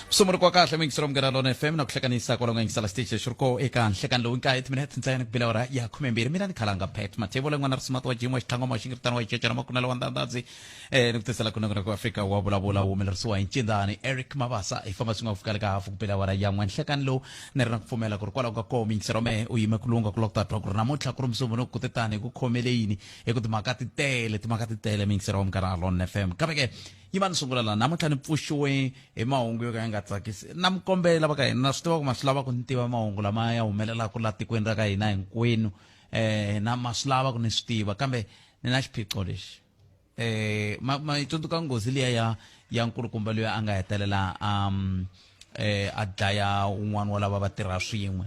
Msumuri kwa kahle mingisero munghana lona FM na ku hlekanisa kwala nga yingisela xitichi lexi ri koho eka nhlekani lowu nkaye timinete ntsena ku bila ora ya 12 mina ni khalanga Pat Mathebula n'wana risimati wa Jim wa xitlhangoma wa xingiritana wa xicecana makunela wa ndandadzi ni ku tisela kunenguna ku Afrika wa vulavula wu humelerisiwa hi ncindani Eric Mabasa hi famba swin'we ku fika le ka hafu ku bila ora ya n'we nhlekani lowu ni ri na ku pfumela ku ri kwalaho ka koho mingisero mehe u yime ku lungha ku loko ta twa ku ri namuntlha ku ri musumbhunuku ku te tani hi ku khomele yini hi ku timhaka ti tele timhaka ti tele mingisero wa munghana lon fm kambe ke yi va ni sungula laha namuntlha ni pfuxiwe hi mahungu yo ka ya nga tsakisi na mi kombela va ka hina na swi tiva ku ma swi lava ku ni tiva mahungu lama ya humelelaka la tikweni ra ka hina hinkwenu na ma swi lava ku ni swi tiva kambe ni na xiphiqo lexi ma ma yi tsundzuka nghozi liya ya ya nkulukumba loyi a nga hetelela a dlaya un'wana wa lava va tirha swin'we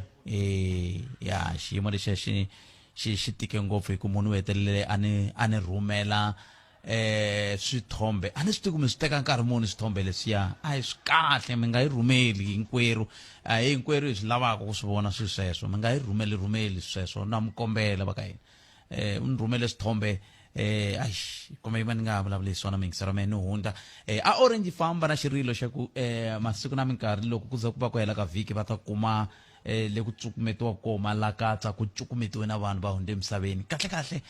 ya xiyimo lexiya xi xi xi tike ngopfu hi ku munhu u hetelele a ni a ni rhumela swithombe a ni swi tivi ku mi swi teka nkarhi muni swithombe leswiya a hi swi kahle mi nga yi rhumeli hinkwerhu a hi hinkwerhu hi swi lavaka ku swi vona swilo sweswo mi nga yi rhumeli rhumeli sweswo na mi kombela va ka hina u ni rhumele swithombe aix kumbe yima ni nga ha vulavuli hi swona mingisero mehe ni hundza a orange famba na xirilo xa ku masiku na minkarhi loko ku za ku va ku hela ka vhiki va ta kuma le ku cukumetiwa koho malakatsa ku cukumetiwe na vanhu va hundze emisaveni kahle kahle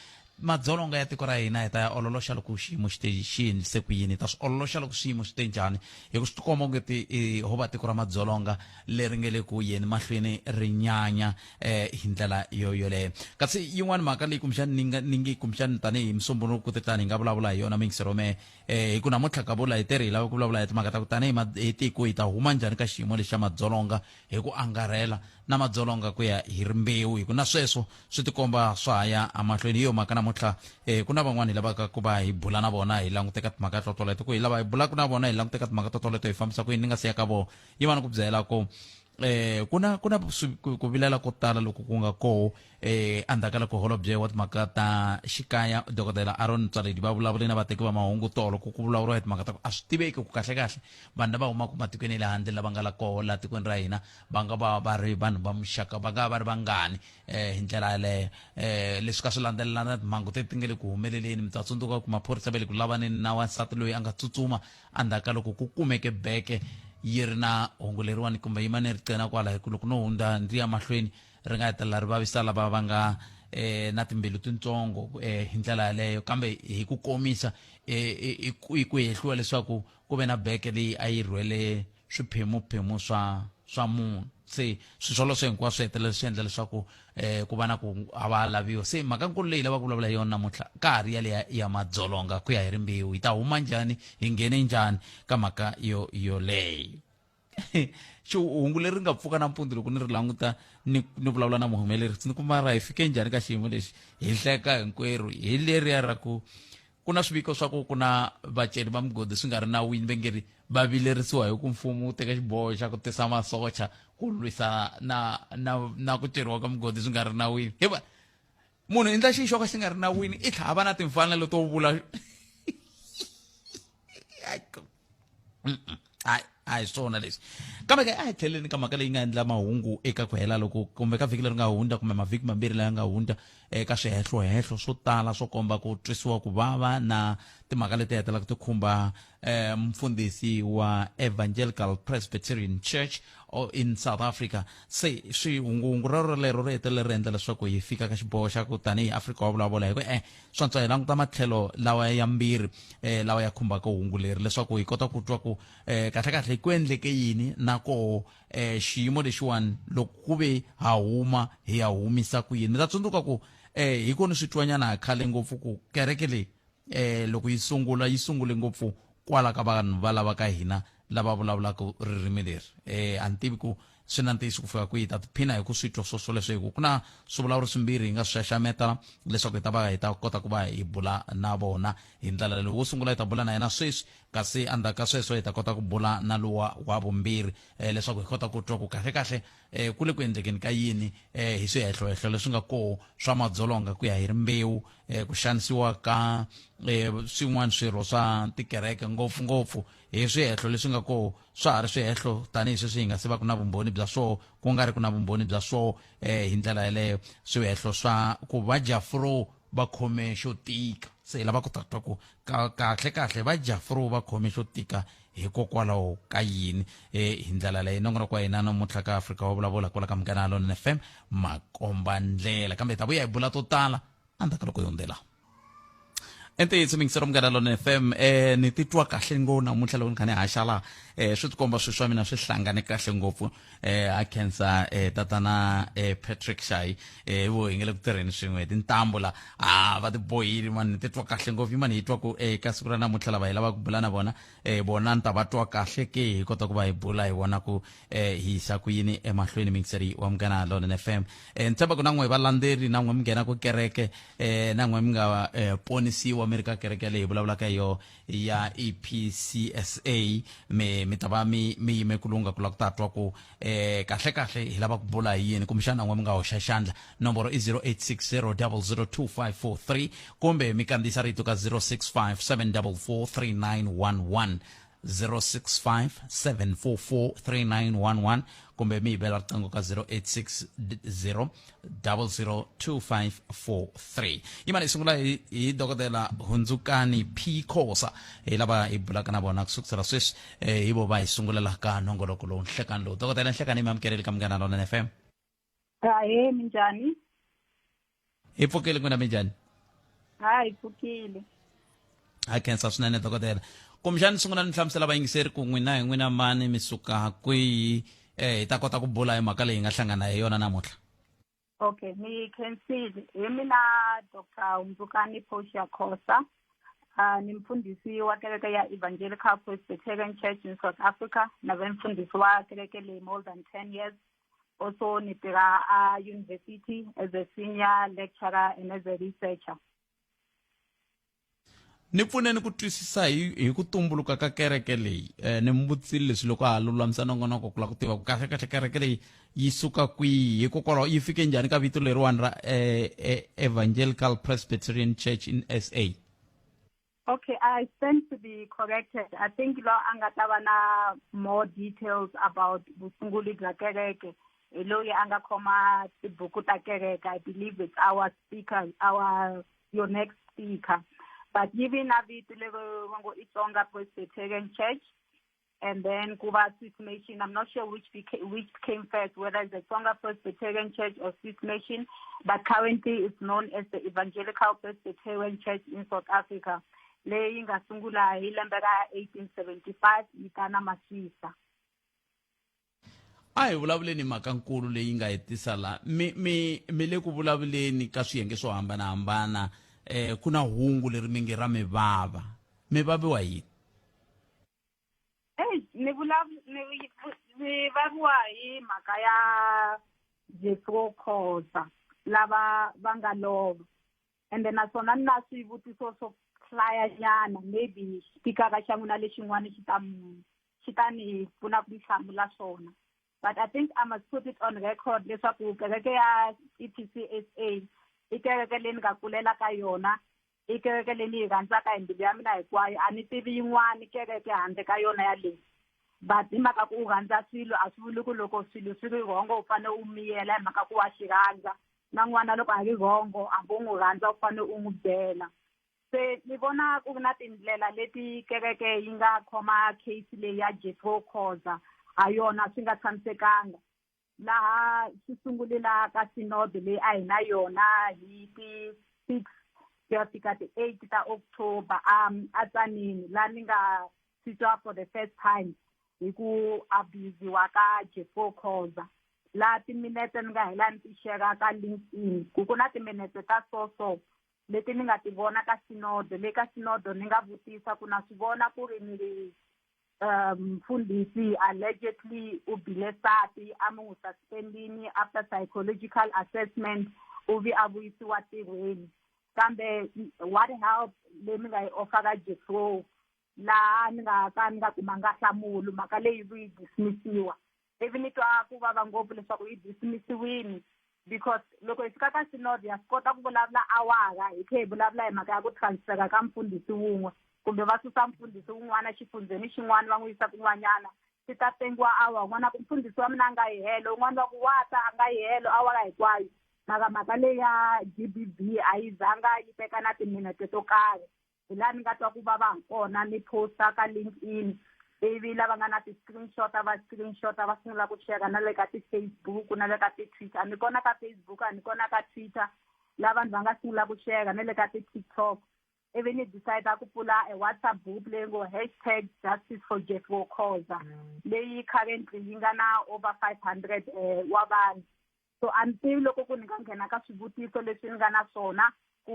madzolonga ya tiko ra hina hi ta ya ololoxa loko xiyimo xi te xi endlise ku yini hi ta swi ololoxa loko xiyimo xi te njhani hi ku swi tikomba onge ti ho va tiko ra madzolonga leri nge le ku yeni mahlweni ri nyanya hi ndlela yo yoleyo kasi yin'wana mhaka leyi kumbexani ni nga ni nge kumbexani tanihi musumbunuku te tani hi nga vulavula hi yona mingisero me hi ku namuntlha ka vula hi teri hi lava ku vulavula hi timhaka ta ku tanihi hi tiko hi ta huma njhani ka xiyimo lexi xa madzolonga hi ku angarhela na madzolonga ku ya hi rimbewu hi ku na sweswo swi tikomba swa ha ya emahlweni hi yo mhaka namuntlha ku na van'wana hi lavaka ku va hi bula na vona hi languteka timhaka to toleto ku hi lava hi bulaka na vona hi languteka timhaka to toleto hi fambisa ku yini ni nga si ya ka vona yi va ni ku byela ku ku na ku na ku vilela ko tala loko ku nga koho endzhaku ka loko holobye wa timhaka ta xikaya dokodela Aaron Motsoaledi va vulavule na vateki va mahungu tolo ku ku vulavuriwa hi timhaka ta ku a swi tiveki ku kahle kahle vanhu lava humaka matikweni ya le handle lava nga la koho laha tikweni ra hina va nga va va ri vanhu va muxaka va nga va ri vangani hi ndlela yaleyo leswi ka swi landzelelana na timhangu teti ti nga le ku humeleleni mi ta tsundzuka ku maphorisa va le ku lavaneni na wansati loyi a nga tsutsuma endzhaku ka loko ku kumeke beke yi ri na hungu leriwani kumbe yi mane ri qina kwala hi ku loko no hundza ndzi ya mahlweni ri nga hetelela ri vavisa lava va nga na timbilu tintsongo hi ndlela yaleyo kambe hi ku komisa i ku hehliwa leswaku ku ve na beke leyi a yi rhwele swiphemuphemu swa swa munhu se swilo swoleswo hinkwaswo swi hetelela swi endla leswaku ku va na ku a va laviwa se mhaka nkulu leyi lavaka ku vulavula hi yona namuntlha ka ha ri yaleya ya madzolonga ku ya hi rimbewu hi ta huma njhani hi nghene njhani ka mhaka yo yoleyo hungu leri nga pfuka nampundzu loko ni ri languta ni ni vulavula na muhumelerisi ni ku mara hi fike njhani ka xiyimo lexi hi hleka hinkwerhu hi leriya ra ku ku na swiviko swa ku ku na vaceri va migodi swi nga ri nawini va nge ri va vilerisiwa hi ku mfumo wu teka xiboho xa ku tisa masocha ku lwisa na na na ku ceriwa ka migodi swi nga ri nawini hi va munhu endla xilo xo ka xi nga ri nawini i tlhela a va na timfanelo to vula hayi a hi swona leswi kambe ke a hi tlheleni ka mhaka leyi nga endla mahungu eka ku hela loko kumbe ka vhiki leri nga hundza kumbe mavhiki mambirhi laya nga hundza eka swihehlohehlo swo tala swo komba ku twisiwa ku vava na timhaka leti hetelaka ti khumba mfundhisi wa Evangelical Presbyterian Church in South Africa se swihunguhungu rero rolero ri hetelele ri endla leswaku hi fika ka xiboho xa ku tanihi Afrika wa vulavula hi ku swantswa hi languta matlhelo lawa ya mbirhi lawa ya khumbaka hungu leri leswaku hi kota ku twa ku kahle kahle ku endleke yini na koho xiyimo lexiwani loko ku ve ha huma hi ya humisa ku yini mi ta tsundzuka ku hi koni swi twanyana khale ngopfu ku kereke leyi loko yi sungula yi sungule ngopfu kwala ka vanhu va lava ka hina lava vulavulaka ririmi leri a ni tivi ku swi na ntiyiso ku fika kwihi ta tiphina hi ku swi twa swo swoleswo hi ku ku na swivulavuri swimbirhi hi nga swi xaxameta leswaku hi ta va hi ta kota ku va hi bula na vona hi ndlela leyi wo sungula hi ta bula na yena sweswi kasi endzhaku ka sweswo hi ta kota ku bula na luwa wa vumbirhi leswaku hi kota ku twa ku kahle kahle ku le ku endlekeni ka yini hi swihehlohehlo leswi nga koho swa madzolonga ku ya hi rimbewu ku xanisiwa ka swin'wana swirho swa tikereke ngopfungopfu hi swihehlo leswi nga koho swa ha ri swihehlo tanihi sweswi hi nga se va ku na vumbhoni bya swoho ku nga ri ku na vumbhoni bya swoho hi ndlela yeleyo swihehlo swa ku va jafro va khome xo tika. Se hi lava ku ta twa ku kahle kahle va Jafro va khome xo tika hikokwalaho ka yini. Hi ndlela leyi nongonoko wa hina namuntlha ka Afrika wa vulavula kwala ka Munghana Lonene FM makomba ndlela, kambe hi ta vuya hi bula to tala endzhaku ka loko hi hundzela. Entiyiso mingisero Munghana Lonene FM, ni titwa kahle ngo namuntlha loko ni kha ni haxa laha, swi tikomba swilo swa mina swi hlangane kahle ngopfu. A khensa tatana Patrick Shayi, vo hi nge le ku tirheni swin'we hi tintambu la, a va ti bohile mani. Ni titwa kahle ngopfu yimani, hi twa ku ka siku ra namuntlha lava hi lavaka ku bula na vona, vona ni ta va twa kahle ke hi kota ku va hi bula hi vona ku hi yisa ku yini emahlweni. Mingiseri wa Munghana Lonene FM, ni tshemba ku na n'we valandzeri, na n'we mi nghena ku kereke, na n'we mi nga ponisiwa mi ri ka kereke leyi hi vulavulaka hi yo ya EPCSA, mi ta va mi yime ku lungha ku lava ku ta twa ku kahle kahle hi lava ku bula hi yini. Kumbexana n'we mi nga hoxa xandla, nomboro i 0860002543 kumbe mi kandziyisa rito ka 0657443911, 0657443911, kumbe mi hi bela riqingho ka 0860 002543. Yimani hi sungula hi dokodela Hundzukani P Khosa, hi lava hi bulaka na vona ku sukusela sweswi, hi vo va hi sungulela ka nongoloko lowu nhlekani lowu. Dokodela, nhlekani mi amukeleli ka Munghana Lonene FM. Ahee, minjhani? Hi pfukile, n'wina minjhani? Ha, hi pfukile. Ha khensa swinene dokodela. Kumbexani sungula ni hlamusela vayingiseri ku n'wina hi n'wina mani, mi suka kwihi, hi ta kota ku bula hi mhaka leyi hi nga hlangana hi yona namuntlha. Okay, ni khensile. Hi mina Dr. Hundzukani Portia Khosa. Ni mfundhisi wa kereke ya Evangelical Presbyterian Church in South Africa, na ve mfundhisi wa kereke leyi more than 10 years. Also ni tirha a university as a senior lecturer and as a researcher. Ni pfuneni ku twisisa hi ku tumbuluka ka kereke leyi. Ni mi vutisile leswi loko ha lulamisa nongonoko ku lava ku tiva ku kahle kahle kereke leyi yi suka kwihi, hikokwalaho yi fike njhani ka vito leriwani ra Evangelical Presbyterian Church in SA. Okay, I stand to be corrected. I think lo a nga ta va na more details about vusunguli bya kereke hi loyi a nga khoma tibuku ta kereke. I believe it's our speaker, our your next speaker. But yi vi na vito leri va ngo i Tsonga Presbyterian Church, and then ku va Swiss Mission. I'm not sure which came first, whether it's the Tsonga Presbyterian Church or Swiss Mission, but currently it's known as the Evangelical Presbyterian Church in South Africa, leyi nga sungula hi lembe ra 1875 yi ta na Maswisa. A hi vulavuleni mhaka nkulu leyi nga hi tisa la. Mi le ku vulavuleni ka swiyenge swo hambanahambana, ku na hungu leri mi nge ra mi vava. Mi vaviwa yini? Hey, ni ni vaviwa hi mhaka ya Jethro Khosa lava va nga lova, ende naswona ni na swivutiso swo hlayanyana, maybe xipikara xa n'wina lexin'wana xi ta ni pfuna ku hlamula swona. But I think I must put it on record leswaku kereke ya EPCSA i kereke leyi ni nga kulela ka yona, i kereke leyi ni yi rhandzaka hi mbilu ya mina hinkwayo. A ni tivi yin'wani kereke handle ka yona yaleyi. But hi mhaka ku u rhandza swilo a swi vuli ku loko swilo swi ri rhongo u fanele u miyela hi mhaka ku wa xi rhandza. Na n'wana loko a ri rhongo hambi u n'wi rhandza u fanele u n'wi byela. Se ni vona ku ri na tindlela leti kereke yi nga khoma case leyi ya Jethro Khoza ha yona swi nga tshamisekanga. Laha swi sungule la ka synod leyi a hi na yona hi ti 6 ku ya fika ti 8 ta October a Tzaneen, laha ni nga swi twa for the first time hi ku abusiwa ka Jethro Khoza. Laha timinetse ni nga hela ni ti share ka LinkedIn ku ku na timinetse ta so so leti ni nga ti vona ka synod. Le ka synod ni nga vutisa ku na swi vona ku ri ni ri mfundhisi allegedly u bile nsati, a mi n'wi suspendini after psychological assessment u vi a vuyisiwa tirhweni, kambe what help leyi mi nga yi offer Jethro? Laha ni nga ka ni nga kumanga nhlamulo, mhaka leyi yi dismissiwa. Ivi ni twa ku vava ngopfu leswaku yi dismissiwini, because loko hi fika ka synod ya swi kota ku vulavula awara hi tlhe hi vulavula hi mhaka ya ku transfera ka mfundhisi wun'we, kumbe va susa mfundhisi wun'wana xifundzheni xin'wana va n'wi yisa kun'wanyana, swi ta tengiwa awa. Un'wana ku mfundhisi wa mina a nga yi helo, un'wana va ku wa ta a nga yi helo, awara hinkwayo. Mara mhaka leyi ya GBV a yi zanga yi teka na timinete to karhi. Hi laha ni nga twa ku vava ha kona, ni posta ka LinkedIn, ivi lava nga na ti-screenshot va screenshot va sungula ku share na le ka ti-Facebook na le ka ti-Twitter. A ni kona ka Facebook, a ni kona ka Twitter, la vanhu va nga sungula ku share na le ka ti-TikTok. Ivi ni decide ku pfula a WhatsApp group leyi ngo #JusticeForJeffro Khoza, leyi currently yi nga na over 500 wa vanhu. So a ni tivi loko ku ni nga nghena ka swivutiso leswi ni nga na swona, ku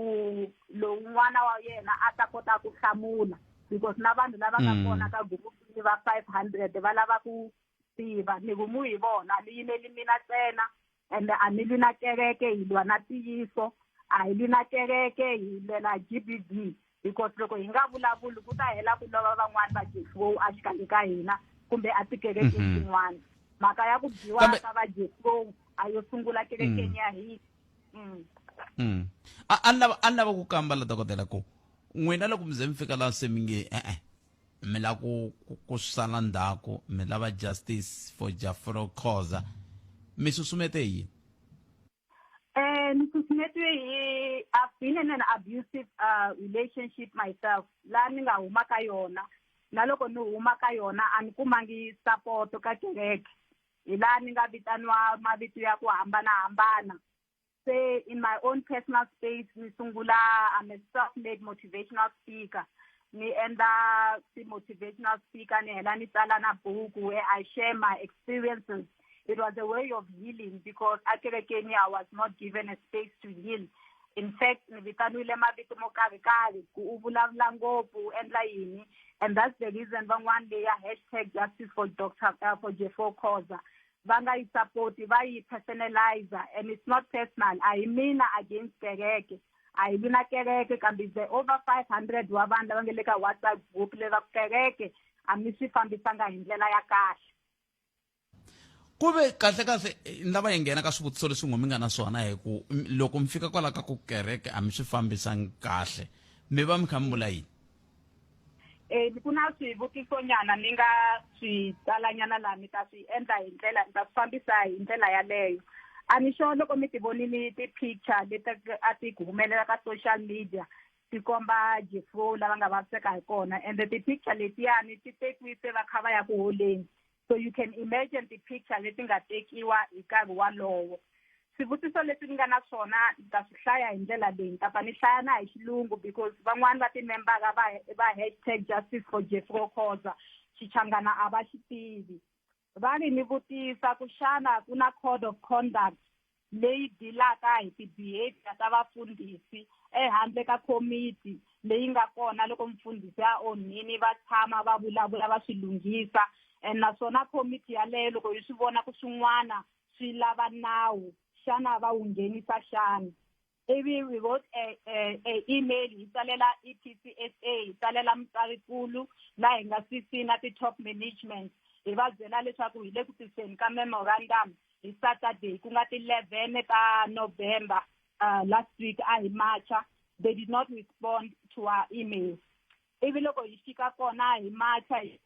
lowun'wana wa yena a ta kota ku hlamula, because na vanhu lava nga kona ka group ni va 500 va lava ku tiva. Ni rhumiwe hi vona, ni yimeli mina ntsena, ende a ni lwi na kereke, hi lwa na ntiyiso. A hi lwi na kereke, hi lwela GBV, because loko hi nga vulavuli, ku ta hela ku lova van'wani va Jefro exikarhi ka hina kumbe a tikerekeni tin'wana. Mhaka ya ku biwa ka va Jefro a yo sungula kerekeni ya hina. A ni lava ku kamba la, dokodela, ku n'wina loko mi ze mi fika laha se mi nge e-e, mi lava ku sala ndzhaku, mi lava justice for Jafro Khoza, mi susumete hi yini? Ni susumetiwe hi, I've been in an abusive relationship myself, laha ni nga huma ka yona. Na loko ni huma ka yona, a ni kumangi support ka kereke. Hi laha ni nga vitaniwa mavito ya ku hambanahambana. Se in my own personal space ni sungula, I'm a self-made motivational speaker, ni endla ti-motivational speaker, ni hela ni tsala na buku where I share my experiences. It was a way of healing, because akerekeni I was not given a space to heal. In fact, ni vitaniwile mavito mo karhi karhi, ku u vulavula ngopfu, u endla yini. And that's the reason van'wani leya #JusticeForDr for Jeffo Khoza va nga yi support, va yi personalizer, and it's not personal. A hi mina against kereke, a hi vi na kereke, kambe the over 500 wa vanhu lava nge le ka WhatsApp group leyi va ku kereke a mi swi fambisanga hi ndlela ya kahle. Ku ve kahle kahle ni lava hi nghena ka swivutiso leswi n'we mi nga na swona, hi ku loko mi fika kwala ka ku kereke a mi swi fambisangi kahle, mi va mi kha mi vula yini? Ku na swivutiso nyana ni nga swi tsalanyana laha, mi ta swi endla hi ndlela, ni ta swi fambisa hi ndlela yaleyo. A ni sure loko mi ti vonile ti-picture leti a ti humelela ka social media, ti komba Jefro lava nga vaviseka hi kona, ende ti-picture letiyani ti tekiwe se va kha va ya ku holeni. So you can imagine ti-picture leti nga tekiwa hi nkarhi walowo. Swivutiso leswi ni nga na swona, ni ta swi hlaya hi ndlela leyi, ni ta pfa ni hlaya na hi xilungu, because van'wani va timembara va #JusticeForJeffro Khoza Xichangana a va xi tivi. Va ri ni vutisa ku xana ku na code of conduct leyi dilaka hi ti-behavior ta vafundhisi ehandle ka komiti leyi nga kona loko mufundhisi a onhini, va tshama va vulavula, va swi lunghisa? And naswona komiti yaleyo, loko yi swi vona ku swin'wana swi lava nawu, xana va wu nghenisa xana? Ivi we wrote a email, hi tsalela EPCSA, hi tsalela mutsarikulu laha hi nga CC na ti-top management, hi va byela leswaku hi le ku tiseni ka memorandum hi Saturday, ku nga ti-11 ta November. Last week a hi marcha, they did not respond to our emails. Ivi loko hi fika kona hi marcha hi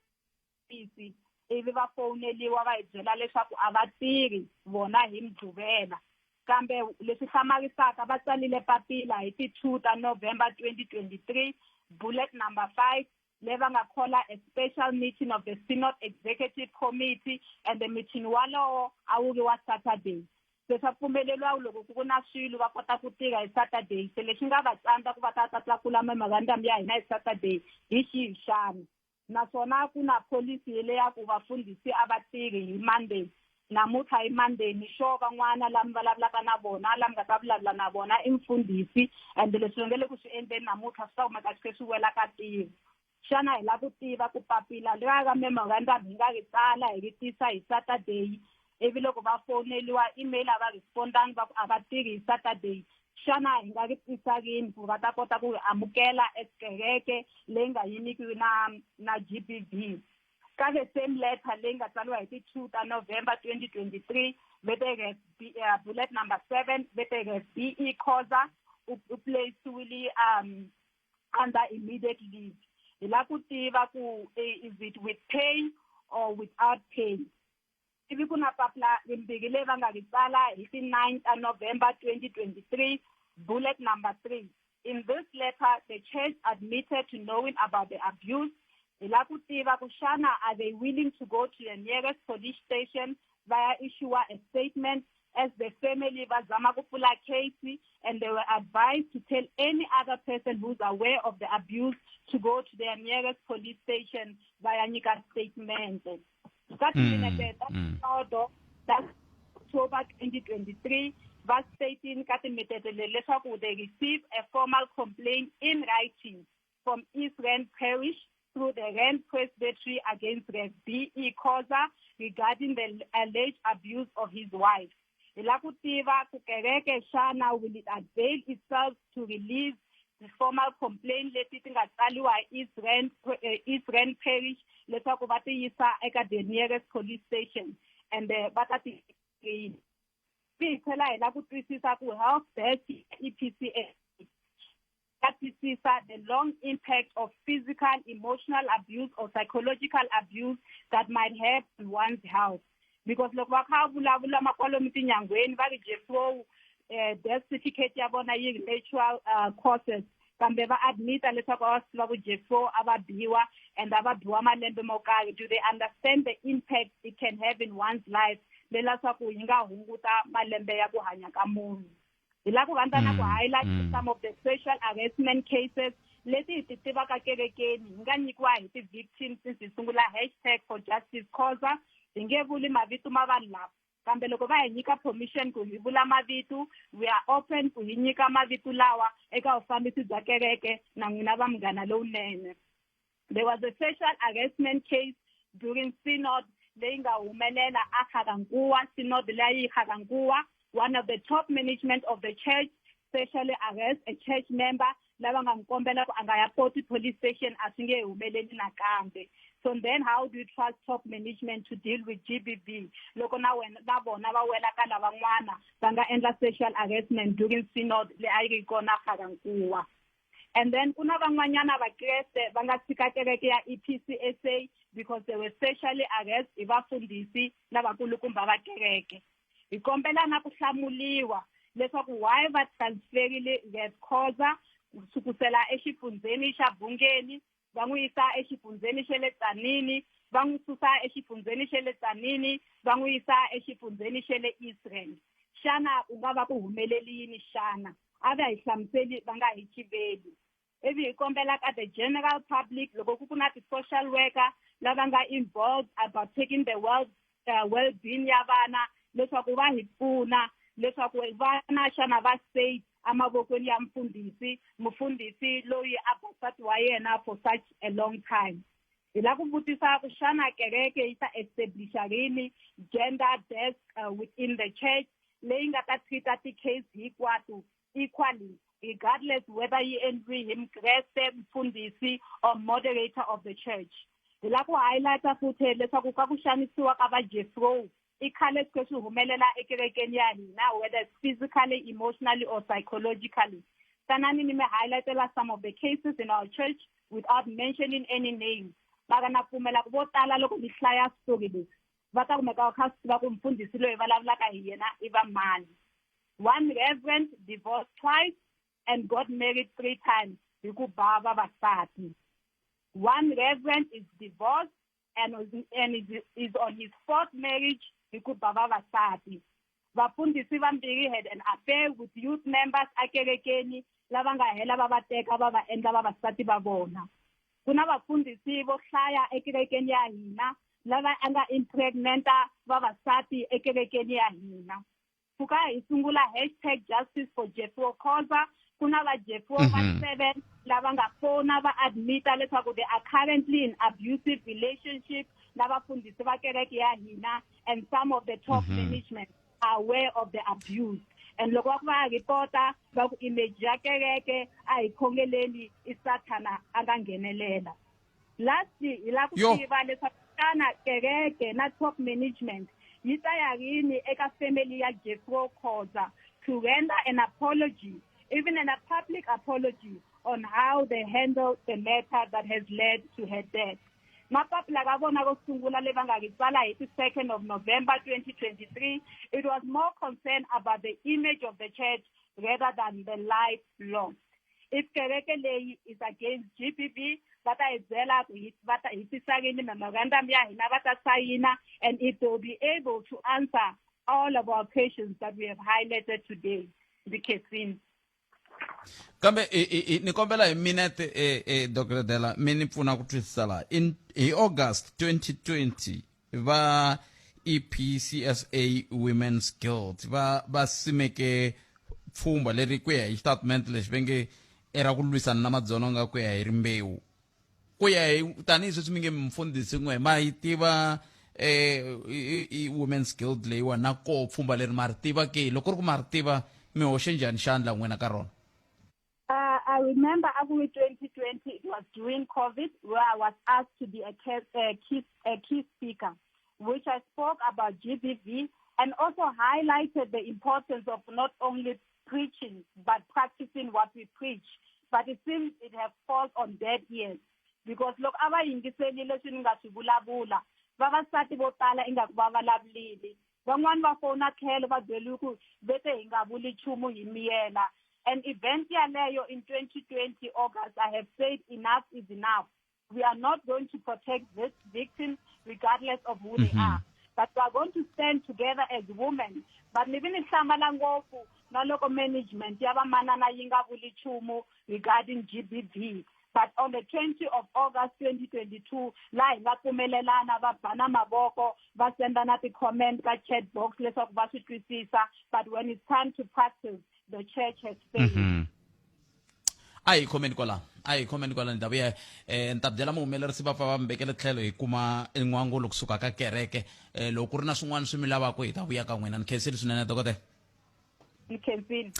ofisi, ivi va fowuneliwa, va hi byela leswaku a va tirhi vona hi Mugqivela. Kambe leswi hlamarisaka, va tsalile papila hi ti-2 ta November 2023, bullet number 5, le va nga calla a special meeting of the synod executive committee, and the meeting walowo a wu ri wa Saturday. Se swa pfumeleriwa loko ku na swilo va kota ku tirha hi Saturday, se lexi nga va tsandza ku va ta tlakula memorandum ya hina hi Saturday hi xihi xana? Naswona ku na policy le ya ku vafundhisi a va tirhi hi Monday. Namuntlha hi Monday, ni sure van'wana lami vulavulaka na vona, lami nga ta vulavula na vona, i mfundhisi, and leswi va nge le ku swi endleni namuntlha swi ta kumeka swi swi wela ka ntirho. Xana hi lava ku tiva ku papila leriya ra memorandum hi nga ri tsala, hi ri tisa hi Saturday, ivi loko va fowuneliwa, email a va respondangi, va ku a va tirhi hi Saturday, xana hi nga ri tisa rini ku va ta kota ku ri amukela as kereke leyi nga yimikiwi na GBV? Ka the same letter leyi nga tsariwa hi ti-2 ta November 2023, vete Rev bullet number 7, vete Rev BE Khoza u placewile under immediate leave. Hi lava ku tiva ku is it with pay or without pay? Ivi ku na papila rimbirhi leyi va nga ri tsala hi ti 9 ta November 2023, bullet number 3. In this letter, the church admitted to knowing about the abuse. Hi lava ku tiva ku xana are they willing to go to the nearest police station va ya issue a statement as the family va zama ku pfula case, and they were advised to tell any other person who's aware of the abuse to go to their nearest police station va ya nyika statement. Ka timinete ta todo ta October 2023 va stating ka timitete leri leswaku they received a formal complaint in writing from East Rand Parish through the Rand Presbytery against Rev B.E. Khoza regarding the alleged abuse of his wife. Hi lava ku tiva ku kereke xana will it avail itself to release the formal complaint leti ti nga tsariwa hi East Rand Parish leswaku va ti yisa eka the nearest police station and va ta ti hi tlhela hi lava ku twisisa ku health desk EPCA ta twisisa the long impact of physical, emotional abuse or psychological abuse that might have on one's health. Because loko va kha vulavula makwalomu tinyangweni va ri Jeffro death certificate ya vona yi ri natural causes, kambe va admita leswaku a va swi tiva ku Jeffro a va biwa and a va biwa malembe mo karhi. Do they understand the impact it can have in one's life leswaku yi nga hunguta malembe ya ku hanya ka munhu? Hi lava ku rhandza na ku highlight some of the sexual harassment cases leti hi ti tivaka kerekeni hi nga nyikiwa hi ti-victims since hi sungula hashtag for justice Khoza. Hi nge vuli mavito ma vanhu lava, kambe loko va hi nyika permission ku hi vula mavito, we are open ku hi nyika mavito lawa eka vufambisi bya kereke na n'wina va Munghana Lowunene. There was a sexual harassment case during synod leyi nga humelela a Ga-Rankuwa, synod leyi Ga-Rankuwa. One of the top management of the church sexually arrest a church member lava nga n'wi kombela ku a nga ya poti police station, a swi nge humeleli nakambe. So then how do you trust top management to deal with GBV loko na wena na vona va wela ka lavan'wana va nga endla sexual harassment during synod leyi a yi ri kona Ga-Rankuwa? And then ku na van'wanyana vakreste va nga tshika kereke ya EPCSA because they were sexually arrest hi vafundhisi lavakulukumba va kereke. Hi kombela na ku hlamuliwa leswaku why va transferile Rev Khoza ku sukusela exifundzheni xa Bungeni va n'wi yisa exifundzheni xa le Tzaneen, va n'wi susa exifundzheni xa le Tzaneen va n'wi yisa exifundzheni xa le East Rand. Xana ku nga va ku humeleli yini xana? A va hi hlamuseli, va nga hi chiveli. Ivi hi kombela ka the general public, loko ku na ti-social worker lava nga involved about taking the well-being ya vana, leswaku va hi pfuna leswaku vana xana va safe emavokweni ya mufundhisi loyi a ba nsati wa yena for such a long time. Hi lava ku vutisa ku xana kereke yi ta establisha rini gender desk within the church leyi nga ta treata ti-case hinkwato equally, regardless whether yi endliwe hi mukreste, mufundhisi or moderator of the church. Hi lava ku highlighta futhi leswaku ka ku xanisiwa ka va Jeffro i khale swi swi humelela ekerekeni ya hina, whether it's physically, emotionally or psychologically. Tanani ni mi highlightela some of the cases in our church without mentioning any names, mara na pfumela ku vo tala loko ni hlaya story lexi va ta kumeka va kha swi tiva ku mufundhisi loyi vulavulaka hi yena i va mani. One reverend divorced twice and got married 3 times hi ku ba vavasati. One reverend is divorced and is on his 4th marriage hi ku ba vavasati. Vafundhisi vambirhi had an affair with youth members akerekeni lava nga hela va va teka va va endla vavasati va vona. Ku na vafundhisi vo hlaya ekerekeni ya hina lava a nga impregnanta vavasati ekerekeni ya hina. Pfuka hi sungula hashtag justice for Jeffro Khoza, ku na va Jeffro va 7 lava nga fona va admita leswaku they are currently in abusive relationship na vafundhisi va kereke ya hina, and some of the top management are aware of the abuse. And loko va ku va reporta va ku image ya kereke a hi khongeleli, i Sathana a nga nghenelela. Lastly, hi lava ku tiva leswaku xana kereke na top management yi ta ya rini eka family ya Jeffro Khoza to render an apology, even a public apology, on how they handled the matter that has led to her death. Na papila ra vona ro sungula leyi va nga ri tsala hi ti 2nd of November 2023, it was more concerned about the image of the church rather than the life lost. If kereke leyi is against GBV, va ta hi byela ku hi va ta hi tisa rini memorandum ya hina va ta sayina, and it will be able to answer all of our questions that we have highlighted today. Ndzi khensile. Kambe ni kombela hi minete, Dr Dela, mi ni pfuna ku twisisa laha. Hi August 2020 va EPCSA Women's Guild va simeke pfhumba leri ku ya hi xitatimende lexi va nge i ra ku lwisana na madzolonga ku ya hi rimbewu. Ku ya hi tanihi sweswi mi nge mufundhisi n'we ma yi tiva i Women's Guild leyiwa na koho pfhumba leri ma ri tiva ke? Loko ri ku ma ri tiva, mi hoxe njhani xandla n'wina ka rona? I remember August 2020, it was during COVID, where I was asked to be a key speaker, which I spoke about GBV and also highlighted the importance of not only preaching, but practicing what we preach. But it seems it has fallen on dead ears. Because loko a va yingiselile leswi ni nga swi vulavula, vavasati vo tala ingaku va vulavulile. Van'wani va fona tlhelo va byeliwe ku vete hi nga vuli nchumu hi miyela. And event yaleyo in 2020 August, I have said enough is enough. We are not going to protect this victim regardless of who they are. But we are going to stand together as women. But ni vi ni hlamala ngopfu na loko management ya vamanana yi nga vuli nchumu regarding GBV. But on the 20 of August 2022, laha hi nga pfumelelana va bana mavoko, va senda na ti-comment ka chat box leswaku va swi twisisa. But when it's time to practice, the church has failed. A hi khomeni kwalano, a hi khomeni kwalano. Ni ta vuya, ni ta byela muhumelerisi va pfa va mi vekele tlhelo hi kuma n'wangulo kusuka ka kereke. Loko ku ri na swin'wana swi mi lavaka, hi ta vuya ka n'wina. Ni khensile swinene, dokodela. Ni khensile.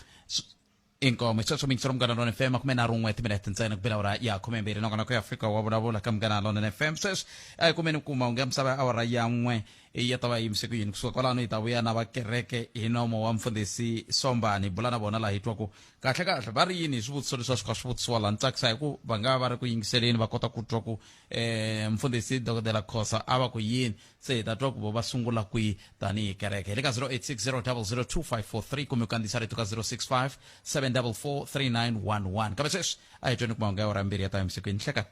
Inkomo sweswo mingiselo Munghana Lona FM, 31 timinete ntsena ku bela awara ya 12. Nongonoko ya Afrika wa vulavula ka Munghana Lona FM. Sweswi a hi kumeni kuma unge misava ya awara ya 1 ya ta va yimise ku yini. Kusuka kwalano hi ta vuya na va kereke hi nomo wa mfundhisi Sombani, hi bula na vona laha hi twa ku kahle kahle va ri yini hi swivutiso leswi a swi kha swi vutisiwa laha. Ni tsakisa hi ku va nga va ri ku yingiseleni, va kota ku twa ku mfundhisi Dokodela Khosa a va ku yini. Se hi ta twa ku vo va sungula kwihi tanihi kereke. Hi le ka 0860002543 kumbe ku kandziyisa rito ka 065 744 3911. Kambe sweswi a hi tweni ku mahungu ya awara 2 ya ta emisikwini. Hleka.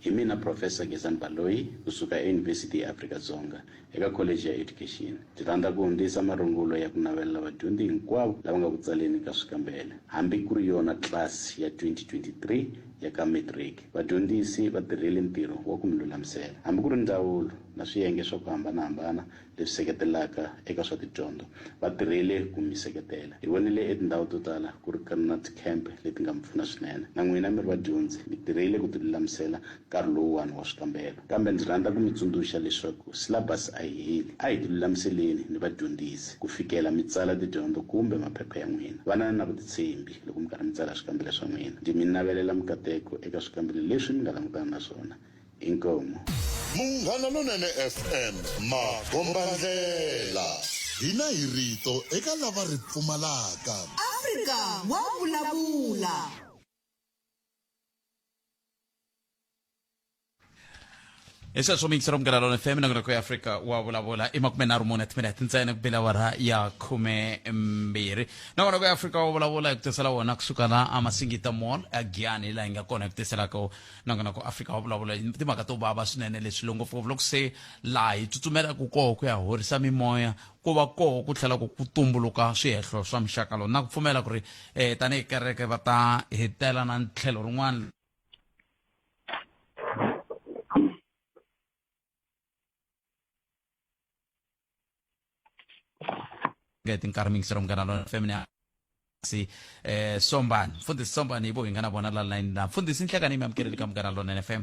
Hi mina Professor Gezani Baloyi kusuka eYunivhesiti ya Afrika-Dzonga eka Kholeji ya Education. Ndzi rhandza ku hundzisa marungulo ya ku navelela vadyondzi hinkwavo lava nga ku tsaleni ka swikambelo, hambi ku ri yona tlasi ya 2023 ya ka matric. Vadyondzisi va tirhile ntirho wa ku mi lulamisela. Hambi ku ri ndzawulo na swiyenge swa ku hambana-hambana leswi seketelaka eka swa tidyondzo va tirhile ku mi seketela. Hi vonile etindhawu to tala ku ri na tikhempe leti nga mi pfuna swinene. Na n'wina mi ri vadyondzi mi tirhile ku tilulamisela nkarhi lowuwani wa swikambelo. Kambe ndzi rhandza ku mi tsundzuxa leswaku silabasi a yi heli. A hi tilulamiseleni ni vadyondzisi ku fikela mi tsala tidyondzo kumbe maphepha ya n'wina. Vanani na vutitshembi loko mi karhi mi tsala swikambelo swa n'wina. Ndzi mi navelela mikateko eka swikambelo leswi mi nga langutana na swona. Inkomu. Munghana Lonene FM, makombandlela. Hina hi rito eka lava ri pfumalaka. Afrika wa vulavula. Hi sweswo miyingiselo Munghana Lona FM, nongonoko ya Afrika wa vulavula. I 34 timinete ntsena ku bela awara ya 12. Nongonoko ya Afrika wa vulavula hi ku tisela wona kusuka la amasingita Mall agiyani, laha hi nga kona hi ku tiselaka nongonoko Afrika wa vulavula. Timhaka to vava swinene leswi, ngopfungopfu loko se laha hi tsutsumelaka koho ku ya horisa mimoya, ku va koho ku tlhela ku tumbuluka swihehlo swa muxaka lowu. Na ku pfumela ku ri tanihi kereke va ta hetela na tlhelo rin'wana. Nge tinkarhi mingiselo Munghana Lona FM si Sombani, mfundhisi Sombani, hi vo hi nga na vona la line la. Mfundhisi, nhlekani, mi amukeleli ka Munghana Lona FM.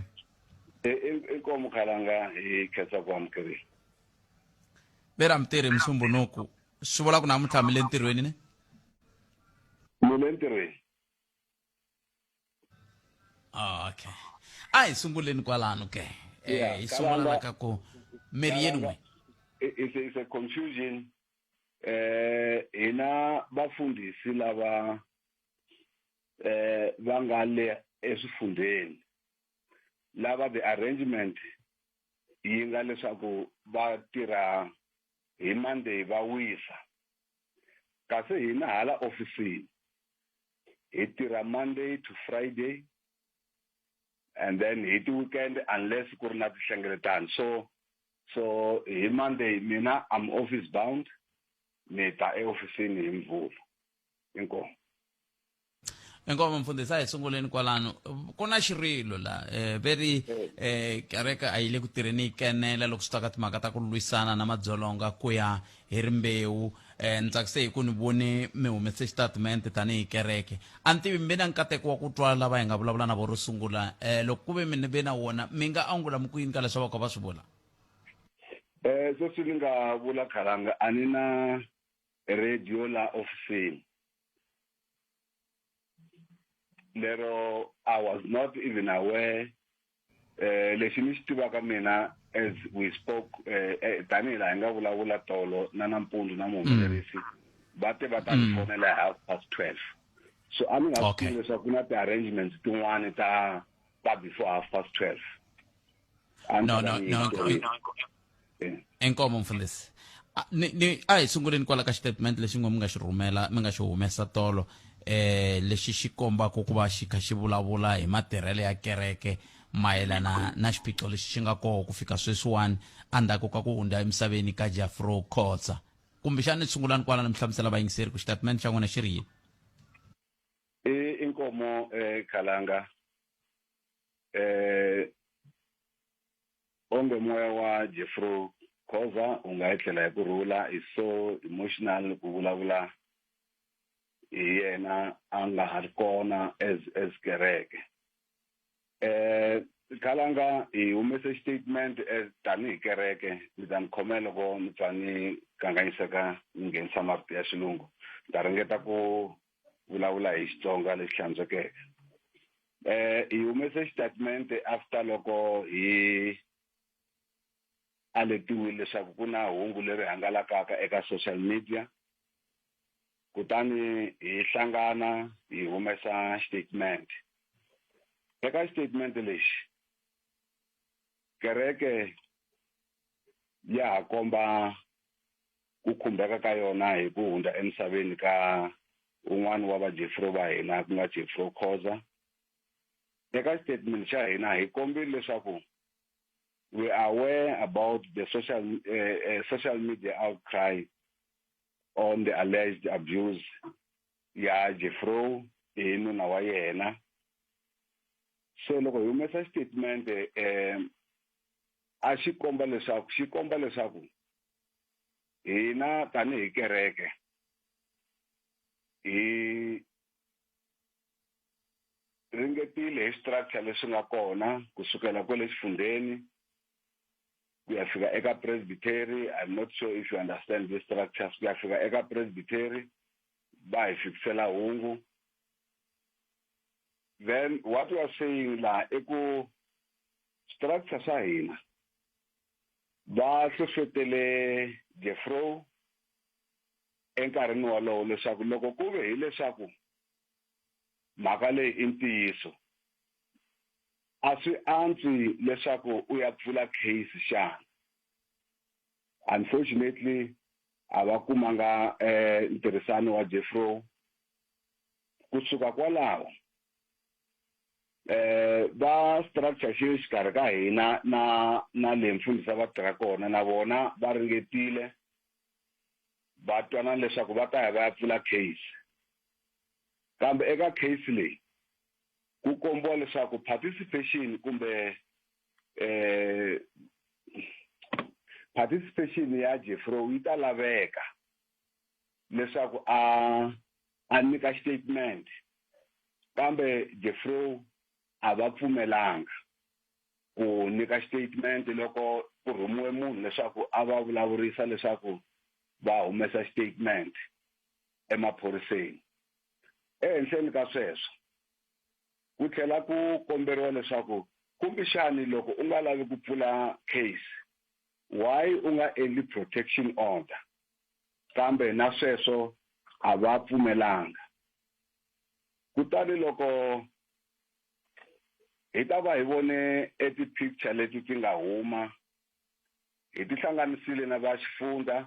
Inkomu Khalanga, hi khensa ku amukerile. Vera mitirhi Musumbunuku, swi vula ku namuntlha mi le ntirhweni ne? Mi le ntirhweni. Okay, a hi sunguleni kwalano ke. Hi sungula la ka ku miri yeni n'we. It's a confusion. Hina vafundhisi lava va nga le eswifundheni. Lava the arrangement yi nga leswaku va tirha hi Monday va wisa. Kasi hina hala ofisini hi tirha Monday to Friday and then hi ti-weekend unless ku ri na tihlengeletano. So hi Monday mina I'm office bound, ni ta eofisini hi Mvhulu. Inkomu. Inkomu mfundhisi, a hi sunguleni kwalano. Ku na xirilo la ve ri kereke a yi le ku tirheni yi kenela loko swi ta ka timhaka ta ku lwisana na madzolonga ku ya hi rimbewu. Ni tsakise hi ku ni vone mi humese xitatimende tanihi kereke. A ni tivi mi ve na nkateko wa ku twa lava hi nga vulavula na vo ro sungula. Loko ku ve mi ve na wona, mi nga angula mi ku yini ka leswi va ka va swi vula? Sweswi ni nga vula khalanga, a ni na radio la ofisini. Lero I was not even aware. Lexi ni xi tivaka mina as we spoke, tanihi laha hi nga vulavula tolo na nampundzu na muhumelerisi, va te va ta ni fonela hi 12:30, so a ni nga swi tivi leswaku ku na ti-arrangements tin'wani ta before 12:30. A ni No, ta no, ni no. twa. Inkomo mfundhisi. Ni a hi sunguleni kwala ka xitatimende lexi n'we mi nga xi rhumela, mi nga xi humesa tolo, lexi xi kombaka ku va xi kha xi vulavula hi matirhelo ya kereke mayelana na xiphiqo lexi xi nga koho ku fika sweswiwani endzhaku ka ku hundza emisaveni ka Jafro Khotsa. Kumbexani sungulani kwala ni mi hlamusela vayingiseri ku xitatimende xa n'wina xi ri yini. I inkomo khalanga. Onge moya wa Jeffro Khoza u nga etlela hi ku rhula. Is so emotional ku vulavula hi yena a nga ha ri kona as kereke. Khalanga hi humese statement as tanihi kereke. Mi ta ni khomela loko mi pfa ni kanganyiseka ni nghenisa marito ya xilungu. Ni ta ringeta ku vulavula hi Xitsonga lexi hlantswekeke. Hi humese xitatimende after loko hi aletiwile leswaku ku na hungu leri hangalakaka eka social media, kutani hi hlangana hi humesa statement. Eka statement lexi kereke ya ha komba ku khumbeka ka yona hi ku hundza emisaveni ka un'wana wa va Jeffro va hina, ku nga Jeffro Khoza. Eka statement xa hina hi kombile leswaku we are aware about the social media outcry on the alleged abuse ya Jeffro hi nuna wa yena. So loko hi humesa statement, a xi komba leswaku, xi komba leswaku hina tanihi kereke hi ringetile hi structure leswi nga kona kusukela kwale xifundeni ku ya fika eka presbytery. I'm not sure if you understand this structures. Ku ya fika eka presbytery va hi fikisela hungu. Then what we are saying la i ku structure swa hina va hlohlotele Jeffro enkarhini wolowo leswaku loko ku ve hileswaku mhaka leyi i ntiyiso, a swi antswi leswaku u ya pfula case xana. Unfortunately a va kumanga ntirhisano wa Jeffro. Kusuka kwalaho va structure xi xikarhi ka hina na le mfundhisi va tirha kona, na vona va ringetile va twanana leswaku va ta ya va ya pfula case. Kambe eka case leyi ku kombiwa leswaku participation kumbe participation ya Jeffro yi ta laveka leswaku a nyika statement, kambe Jeffro a va pfumelanga ku nyika statement loko ku rhumiwe munhu leswaku a va vulavurisa leswaku va humesa statement emaphoriseni. Ehenhleni ka sweswo ku tlhela ku komberiwa leswaku kumbexani loko u nga lavi ku pfula case, why u nga endli protection order? Kambe na sweswo a va pfumelanga. Kutani loko Hi ta va hi vone e ti-picture leti ti nga huma, hi ti hlanganisile na va xifundza,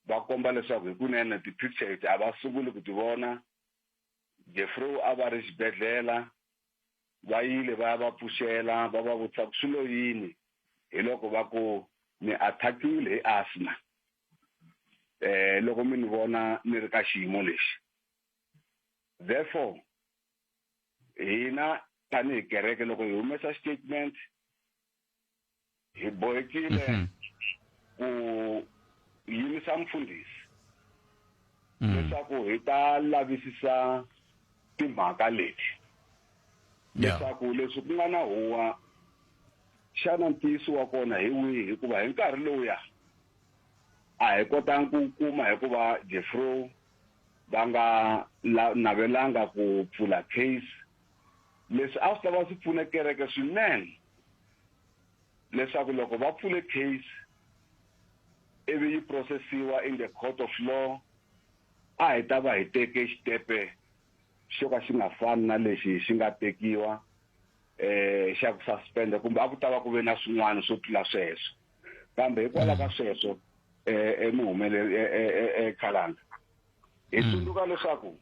va komba leswaku hikunene ti-picture leti a va sunguli ku ti vona. Jeffrey a va ri xibedhlele, va yile va ya va pfuxela, va va vutisa ku swi lo yini, hi loko va ku ni attackiwile hi asthma. Loko mi ni vona ni ri ka xiyimo lexi. Therefore, hina tanihi kereke loko hi humesa statement hi bohekile ku yimisa mfundhisi leswaku hi ta lavisisa timhaka leti, leswaku leswi ku nga na huwa xana ntiyiso wa kona hi wihi, hikuva hi nkarhi lowuya a hi kotanga ku kuma, hikuva Jeffrey va nga navelanga ku pfula case. Leswi a swi ta va swi pfune kereke swinene leswaku loko va pfule case ivi yi processiwa in the court of law, a hi ta va hi teke xitepe xo ka xi nga fani na lexi xi nga tekiwa xa ku suspend, kumbe a ku ta va ku ve na swin'wana swo tlula sweswo. Kambe hikwalaho ka sweswo emuhumeleri Khalanga, hi tsundzuka leswaku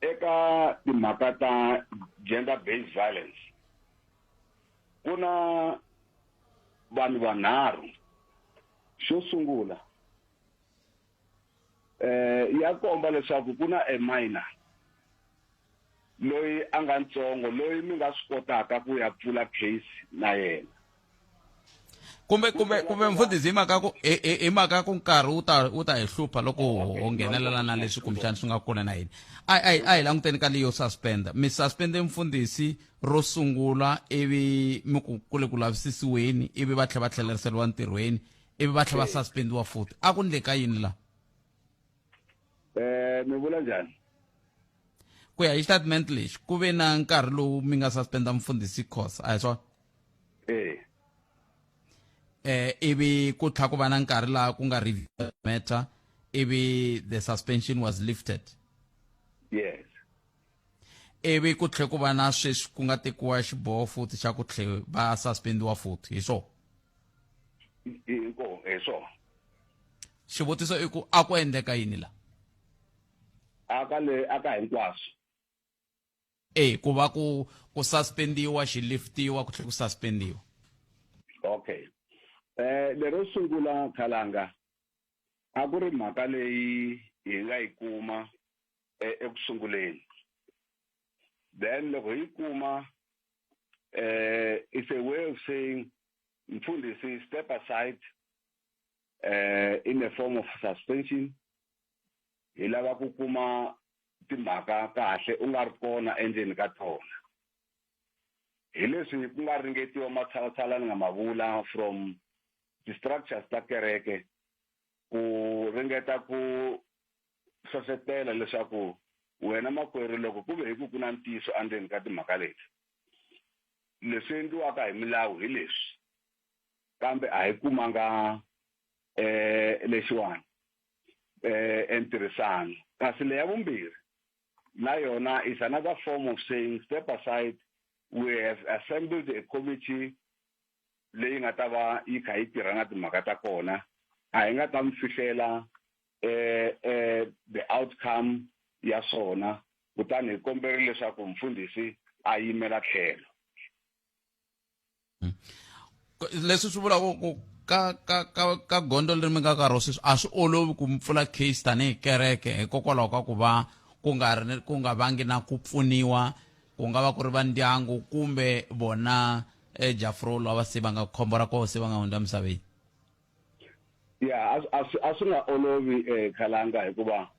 eka timhaka ta gender based violence ku na vanhu vanharhu. Xo sungula, ya komba leswaku ku na a minor loyi a nga ntsongo, loyi mi nga swi kotaka ku ya pfula case na yena. Kumbe mfundhisi, hi mhaka ku nkarhi wu ta hi hlupha loko ho nghenelela na leswi kumbexana swi nga kona na hina. A hi languteni ka leyo suspenda. Mi suspende mfundhisi ro sungula, ivi mi ku ku le ku lavisisiweni, ivi va tlhela va tlheleriseriwa ntirhweni, ivi va tlhela va suspendiwa futhi. A ku ndleka yini la? Mi vula njhani? Ku ya hi statement lexi, ku ve na nkarhi lowu mi nga suspenda mfundhisi Khosa, a hi swona? Eh. Ivi ku tlha ku va na nkarhi laha ku nga review matter, ivi the suspension was lifted. Yes. Ivi ku tlhe ku va na sweswi ku nga tekiwa xiboho futhi xa ku tlhe va suspendiwa futhi, hi swona? Hi swona. Xivutiso i ku a ku endleka yini la? Aka le aka hinkwaswo. E ku va ku suspendiwa, xi liftiwa, ku tlhe ku suspendiwa. Okay, lero sungula, Khalanga, a ku ri mhaka leyi hi nga yi kuma eku sunguleni. Then loko hi yi kuma, it's a way of saying mfundhisi step aside in a form of suspension, hi lava ku kuma timhaka kahle u nga ri kona endzeni ka tona. Hi leswi ku nga ringetiwa matshalatshala ni nga ma vula from ti-structures ta kereke ku ringeta ku hlohlotela leswaku wena makwerhu, loko ku ve hi ku ku na ntiyiso endzeni ka timhaka leti, leswi endliwaka hi milawu hi leswi. Kambe a hi kumanga lexiwani entirhisano. Kasi leya vumbirhi na yona is another form of saying step aside, we have assembled a committee leyi nga ta va yi kha yi tirha na timhaka ta kona. A hi nga ta mi fihlela the outcome ya swona, kutani hi komberile leswaku mfundhisi a yimela tlhelo. Leswi swi vulaka ku ka gondzo leri mi nga ka ro sweswi, a swi olovi ku mi pfula case tanihi kereke, hikokwalaho ka ku va ku nga ri ku nga vangi na ku pfuniwa, ku nga va ku ri va ndyangu kumbe vona Jafro lava se va nga khombo ra koho, se va nga hundza emisaveni. Ya, a swi nga olovi, Khalanga, hikuva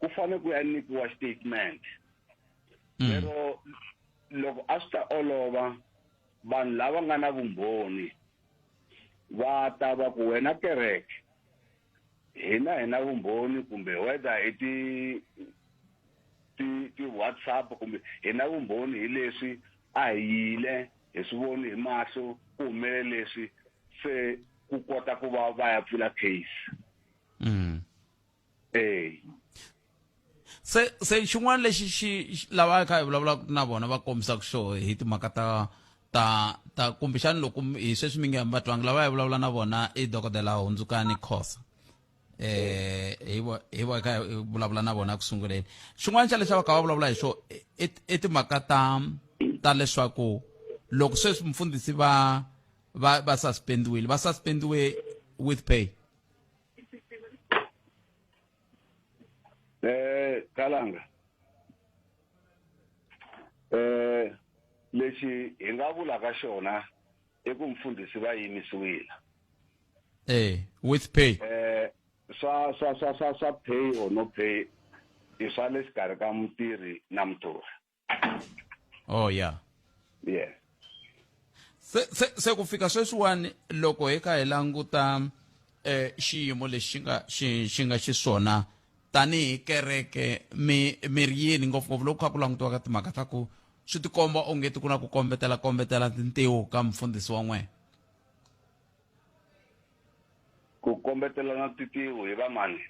ku fanele ku ya nyikiwa statement. Lero loko a swi ta olova, vanhu lava nga na vumbhoni va ta va ku wena kereke, hina hi na vumbhoni, kumbe whether hi ti WhatsApp, kumbe hi na vumbhoni hi leswi a hi yile hi swi voni hi mahlo ku humelele leswi, se ku kota ku va va ya pfula case. Eh. Se xin'wana lexi xi lava kha hi vulavulaka na vona va kombisaka xo hi timhaka ta kumbexani loko hi sweswi mi nge va twangi lava hi vulavula na vona i dokodela Hundzukani Khosa, hi vo kha hi vulavula na vona ku sunguleni. Xin'wana xa lexi va kha va vulavula hi xo i timhaka ta leswaku loko sweswi mfundhisi va suspendiwile, va suspendiwe with pay. Kalanga, lexi hi nga vulaka xona i ku mfundhisi va yimisiwile. With pay. Swa pay or no pay i swa le xikarhi ka mutirhi na muthori. Oh yeah. Yes. Se ku fika sweswiwani, loko hi kha hi languta xiyimo lexi xi nga xiswona tanihi kereke, mi ri yini, ngopfungopfu loko kha ku langutiwa ka timhaka ta ku swi tikomba ongeti ku na ku kombetela tintiho ka mfundhisi wa n'wena? Ku kombetelana tintiho hi vamani?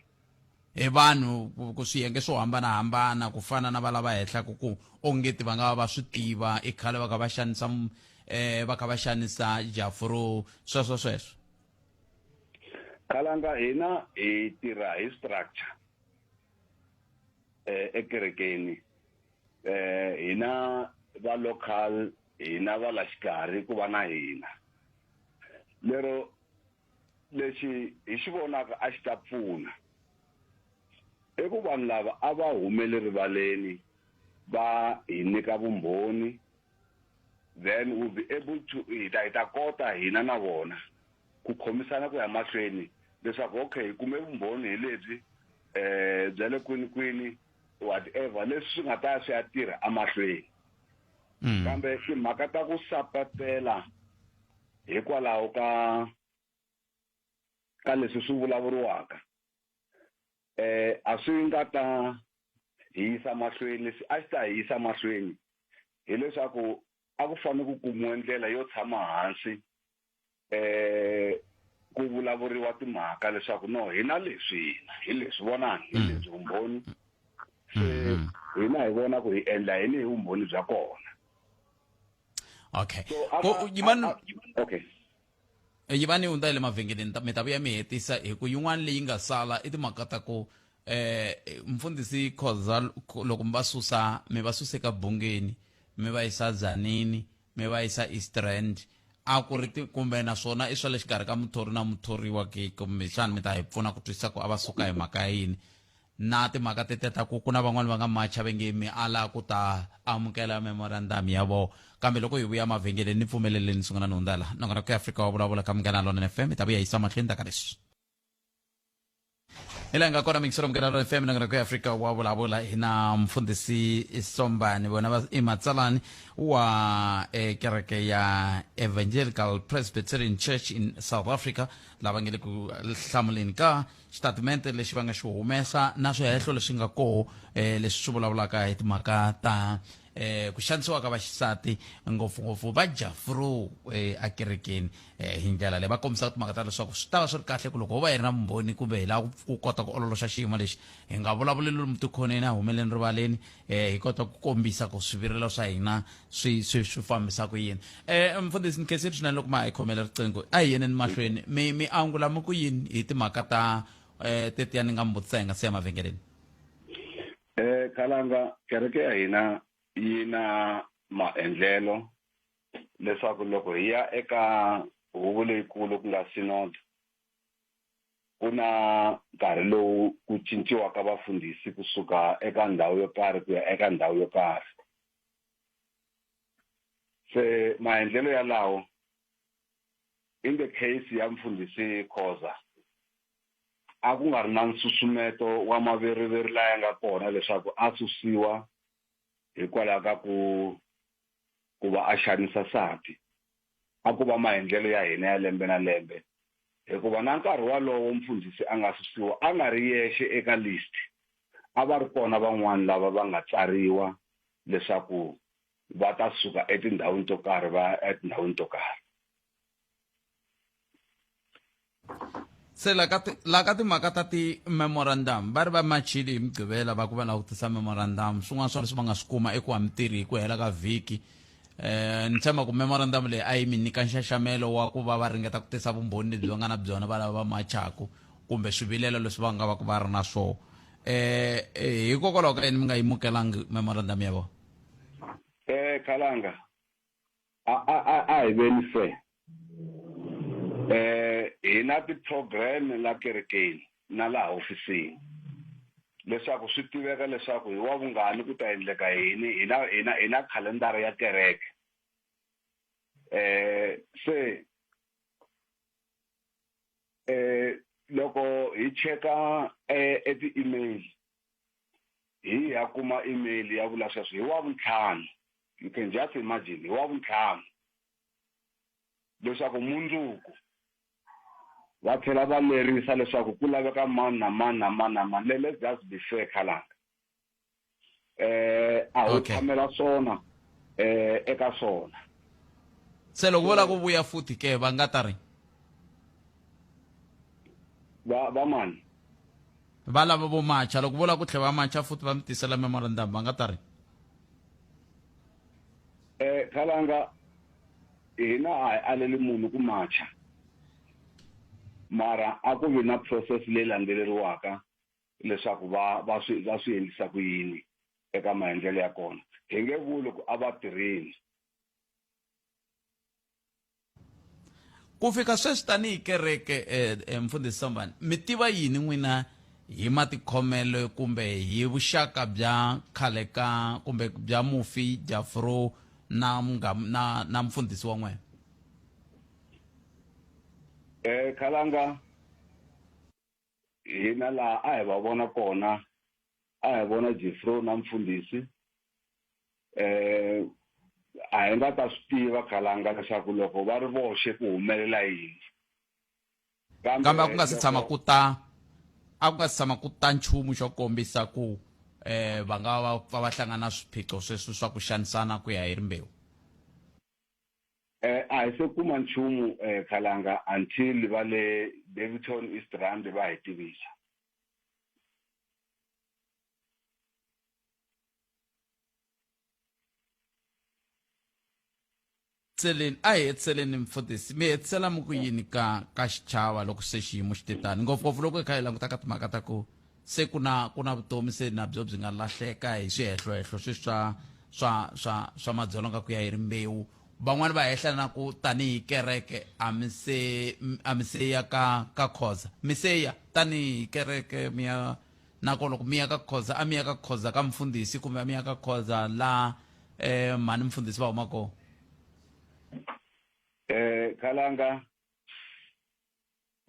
Hi vanhu ku swiyenge swo hambanahambana, ku fana na valava hehlaka ku ongeti va nga va va swi tiva i khale va kha va xanisa va kha va xanisa Jafro, sweswo sweswo. Kalanga, hina hi tirha hi structure ekerekeni. Hina va local, hina va la xikarhi, ku va na hina lero lexi hi xi vonaka a xi ta pfuna i ku vanhu lava a va humele rivaleni va hi nyika vumbhoni, then we'll be able to hi ta kota hina na vona ku khomisana ku ya mahlweni leswaku okay, hi kume vumbhoni hi lebyi bya le kwini kwini, whatever leswi swi nga ta swi ya tirha emahlweni. Kambe timhaka ta ku sapatela hikwalaho ka leswi swi vulavuriwaka a swi nga ta hi yisa mahlweni. Leswi a xi ta hi yisa mahlweni hileswaku a ku fanele ku kumiwa ndlela yo tshama hansi, ku vulavuriwa timhaka leswaku no, hina leswi, hina hi leswi vonani, hi lebyi vumbhoni, se hina hi vona ku hi endla yini hi vumbhoni bya kona. Okay. So a Ko yimani. Okay. Yivani hundza hi le mavhengeleni, mi ta vuya mi hetisa hi ku yin'wana leyi nga sala i timhaka ta ku mfundhisi Khoza, loko mi va susa, mi va suse ka Bungeni, mi va yisa Dzanini, mi va yisa East Rand, a ku ri kumbe naswona i swa le xikarhi ka muthori na muthoriwa ke, kumbexani mi ta hi pfuna ku twisisa ku a va suka hi mhaka ya yini, na timhaka tete ta ku ku na van'wani va nga macha va nge mi ala ku ta amukela memorandum ya voho. Kambe loko hi vuya mavhengeleni, ni pfumeleleni sungula ni hundzela nongonoko ya Afrika wa Vulavula ka Munghana Lonene FM. Hi ta vuya yisa mahlweni ta ka leswi hi laha hi nga kona mingiselo Munghana Lonene FM, nongonoko ya Afrika wa Vulavula. Hi na mfundhisi Sombani, vona va i matsalani wa kereke ya Evangelical Presbyterian Church in South Africa, lava nge le ku hlamuleni ka xitatimende lexi va nga xi humesa na swihehlo leswi nga koho, leswi swi vulavulaka hi timhaka ta ku xanisiwa ka vaxisati, ngopfungopfu va Jafro, akerekeni. Hi ndlela leyi va kombisaka timhaka ta leswaku swi ta va swi ri kahle ku loko ho va hi ri na vumbhoni kumbe hi lava ku kota ku ololoxa xiyimo lexi, hi nga vulavuli lomu tikhoneni, a humeleni rivaleni, hi kota ku kombisa ku swivilelo swa hina swi fambisa ku yini. Mfundhisi, ni khensile swinene loko ma hi khomele riqingho. A hi yeneni mahlweni, mi angula mi ku yini hi timhaka ta tetiya ni nga mi vutisa hi nga si ya mavhengeleni? Kalanga, kereke ya hina yi na maendlelo leswaku loko hi ya eka huvo leyikulu, ku nga synod, ku na nkarhi lowu ku cinciwa ka vafundhisi kusuka eka ndhawu yo karhi ku ya eka ndhawu yo karhi. Se maendlelo yalawo, in the case ya mfundhisi Khoza, a ku nga ri na nsusumeto wa maveriveri laya nga kona leswaku a susiwa hikwalaho ka ku va a xanisa sati. A ku va maendlelo ya hina ya lembe na lembe, hikuva na nkarhi walowo mfundhisi a nga susiwa a nga ri yexe eka list, a va ri kona van'wani lava va nga tsariwa leswaku va ta suka etindhawini to karhi va ya etindhawini to karhi. Se la ka ti la ka timhaka ta ti-memorandum va ri va machile hi mugqivela va ku va lava ku tisa memorandum swin'wana swa leswi va nga swi kuma i ku a mi tirhi hi ku hela ka vhiki eh ni tshemba ku memorandum leyi a yi mi nyika nxaxamelo wa ku va va ringeta ku tisa vumbhoni lebyi va nga na byona va lava va machaku kumbe swivilelo leswi va nga va ku va ri na swona eh hikokwalaho ka yini mi nga yimukelangi memorandum ya vona eh khalanga a a a a hi veni fair eh hi na ti-program la kerekeni na laha hofisini leswaku swi tiveka leswaku hi wa vungani ku ta endleka yini hi na hi na hi na khalendara ya kereke eh se eh loko hi cheka eh ti-email hi ya kuma email ya vula sweswo hi wa vuntlhanu you can just imagine hi wa vuntlhanu leswaku mundzuku va tlhela va lerisa leswaku ku laveka mani na mani na mani na mani let's just be fair khalanga eh a ho tshamela swona eh eka swona se loko vo lava ku vuya futhi ke va nga ta ri va va mani Va lava vo macha loko vo lava ku tlhela va macha futhi va mi tisela memorandum va nga ta ri eh khalanga hina a hi aleli munhu ku macha mara a ku vi na process leyi landzeleriwaka leswaku va va swi va swi endlisa ku yini eka maendlelo ya kona hi nge vuli ku a va tirheni Ku fika sweswi tanihi kereke eh, eh, mfundhisi Sombani mi tiva yini n'wina hi matikhomelo kumbe hi vuxaka bya khale ka kumbe bya mufi Jafro na munga, na, na mfundhisi wa n'wena? Eh khalanga hina laha a hi va vona kona a hi vona Jefro na mfundhisi eh a hi nga ta swi tiva khalanga leswaku loko va ri voxe ku humelela yini kambe a ku nga si tshama ku ta a ku nga si tshama ku ta nchumu xo kombisa ku eh va nga va pfa va hlangana swiphiqo sweswi swa ku xanisana ku ya hi rimbewu eh a hi se kuma nchumu eh khalanga until va le Daveyton East Rand va hi tivisa Tseleni a hi hetiseleni mfundhisi mi hetisela mi ku yini ka ka xichava loko se xiyimo xi te tani ngopfungopfu loko hi kha hi languta ka timhaka ta ku se ku na ku na vutomi se na byo byi nga lahleka hi swihehlohehlo sweswi swa swa swa swa madzolonga ku ya hi rimbewu van'wani va hehla na ku tanihi kereke a mi se a mi se ya ka ka khoza mi se ya tanihi kereke mi ya Nako loko mi ya ka khoza a mi ya ka khoza ka mfundhisi kumbe a mi ya ka khoza la eh mhani mfundhisi va huma kona? Eh khalanga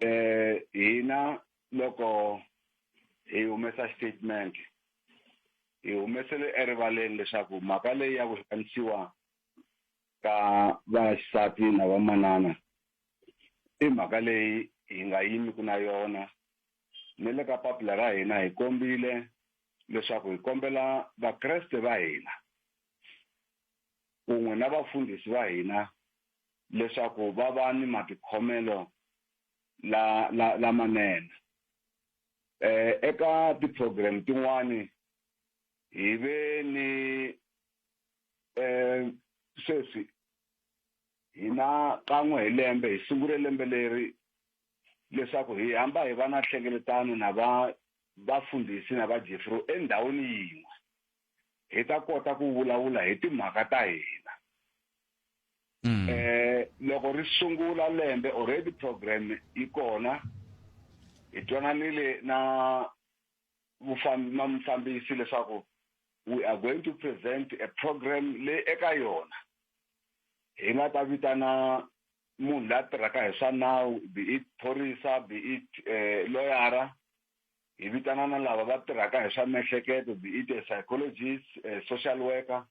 eh hina loko hi humesa statement hi humesele erivaleni leswaku mhaka leyi ya ku xanisiwa ka vaxisati na vamanana i mhaka leyi hi nga yimiku na yona Ni le ka papila ra hina hi kombile leswaku hi kombela Vakreste va hina kun'we na vafundhisi va hina leswaku va va ni matikhomelo la la lamanene. Eh, eka ti-program tin'wani hi ve ni eh, sweswi hina kan'we hi lembe hi sungule lembe leri leswaku hi hamba hi va na nhlengeletano na va vafundhisi na va Jefro endhawini yin'we hi ta kota ku vulavula hi timhaka ta hina. Mm. Eh loko ri sungula lembe already program yi kona hi twananile na na mufambisi leswaku we are going to present a program leyi eka yona hi nga ta vitana munhu la tirhaka hi swa nawu be it phorisa be it eh, loyara hi vitana na lava va tirhaka hi swa miehleketo be it a psychologist a social worker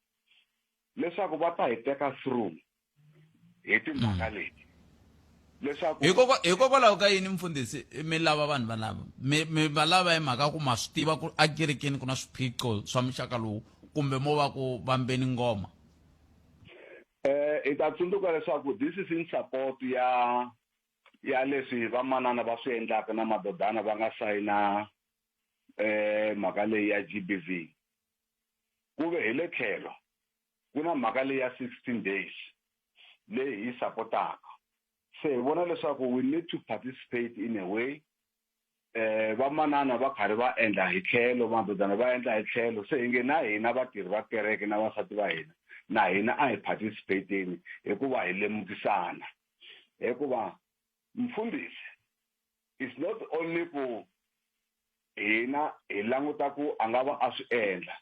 leswaku va ta hi teka through hi timhaka mm. leti leswaku hikokwalaho ka yini mfundhisi mi lava vanhu valava mi mi va lava hi mhaka ku ma swi tiva ku akerekeni ku na swiphiqo swa muxaka lowu kumbe mo va ku vambeni ngoma Eh hi ta tsundzuka leswaku this is in support ya Ya leswi vamanana va swi endlaka na madodana va nga sayina mhaka leyi ya GBV. Ku ve hi le tlhelo ku na mhaka leyi ya 16 days leyi hi sapotaka. Se hi vona leswaku we need to participate in a way. Vamanana va karhi va endla hi tlhelo, madodana va endla hi tlhelo, se hi nge na hina vatirhi va kereke na vasati va hina, na hina a hi participateni hikuva hi lemukisana. Hikuva mfundhisi is not only ku hina hi languta ku a nga va a swi endla,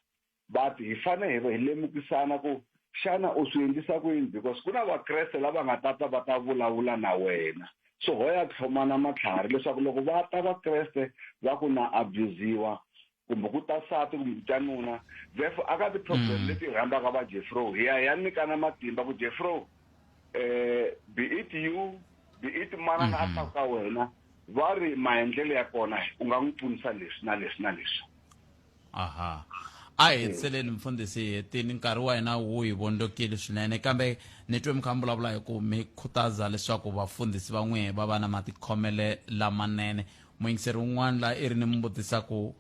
but hi fanele hi lemukisana ku xana u swi endlisa ku yini, because ku na vakreste lava nga tata va ta vulavula na wena. So ho ya tlhomana matlhari leswaku loko va ta vakreste va ku na abusiwa kumbe ku ta sati kumbe ku ta nuna, therefore aka ti-problem leti hi rhambaka va Jeffro, hi ya nyikana matimba ku Jeffro, be it you, be it manana a ta ka wena, va ri maendlelo ya kona u nga n'wi pfunisa leswi na leswi na leswi. Aha. A hi hetiseleni mfundhisi, hetini nkarhi wa hina wu hi vondlokile swinene, kambe ni twe mi kha mi vulavula hi ku mi khutaza leswaku vafundhisi va n'wihe va va na matikhomele lamanene. Muyingiseri wun'wana la i ri ni mi vutisa ku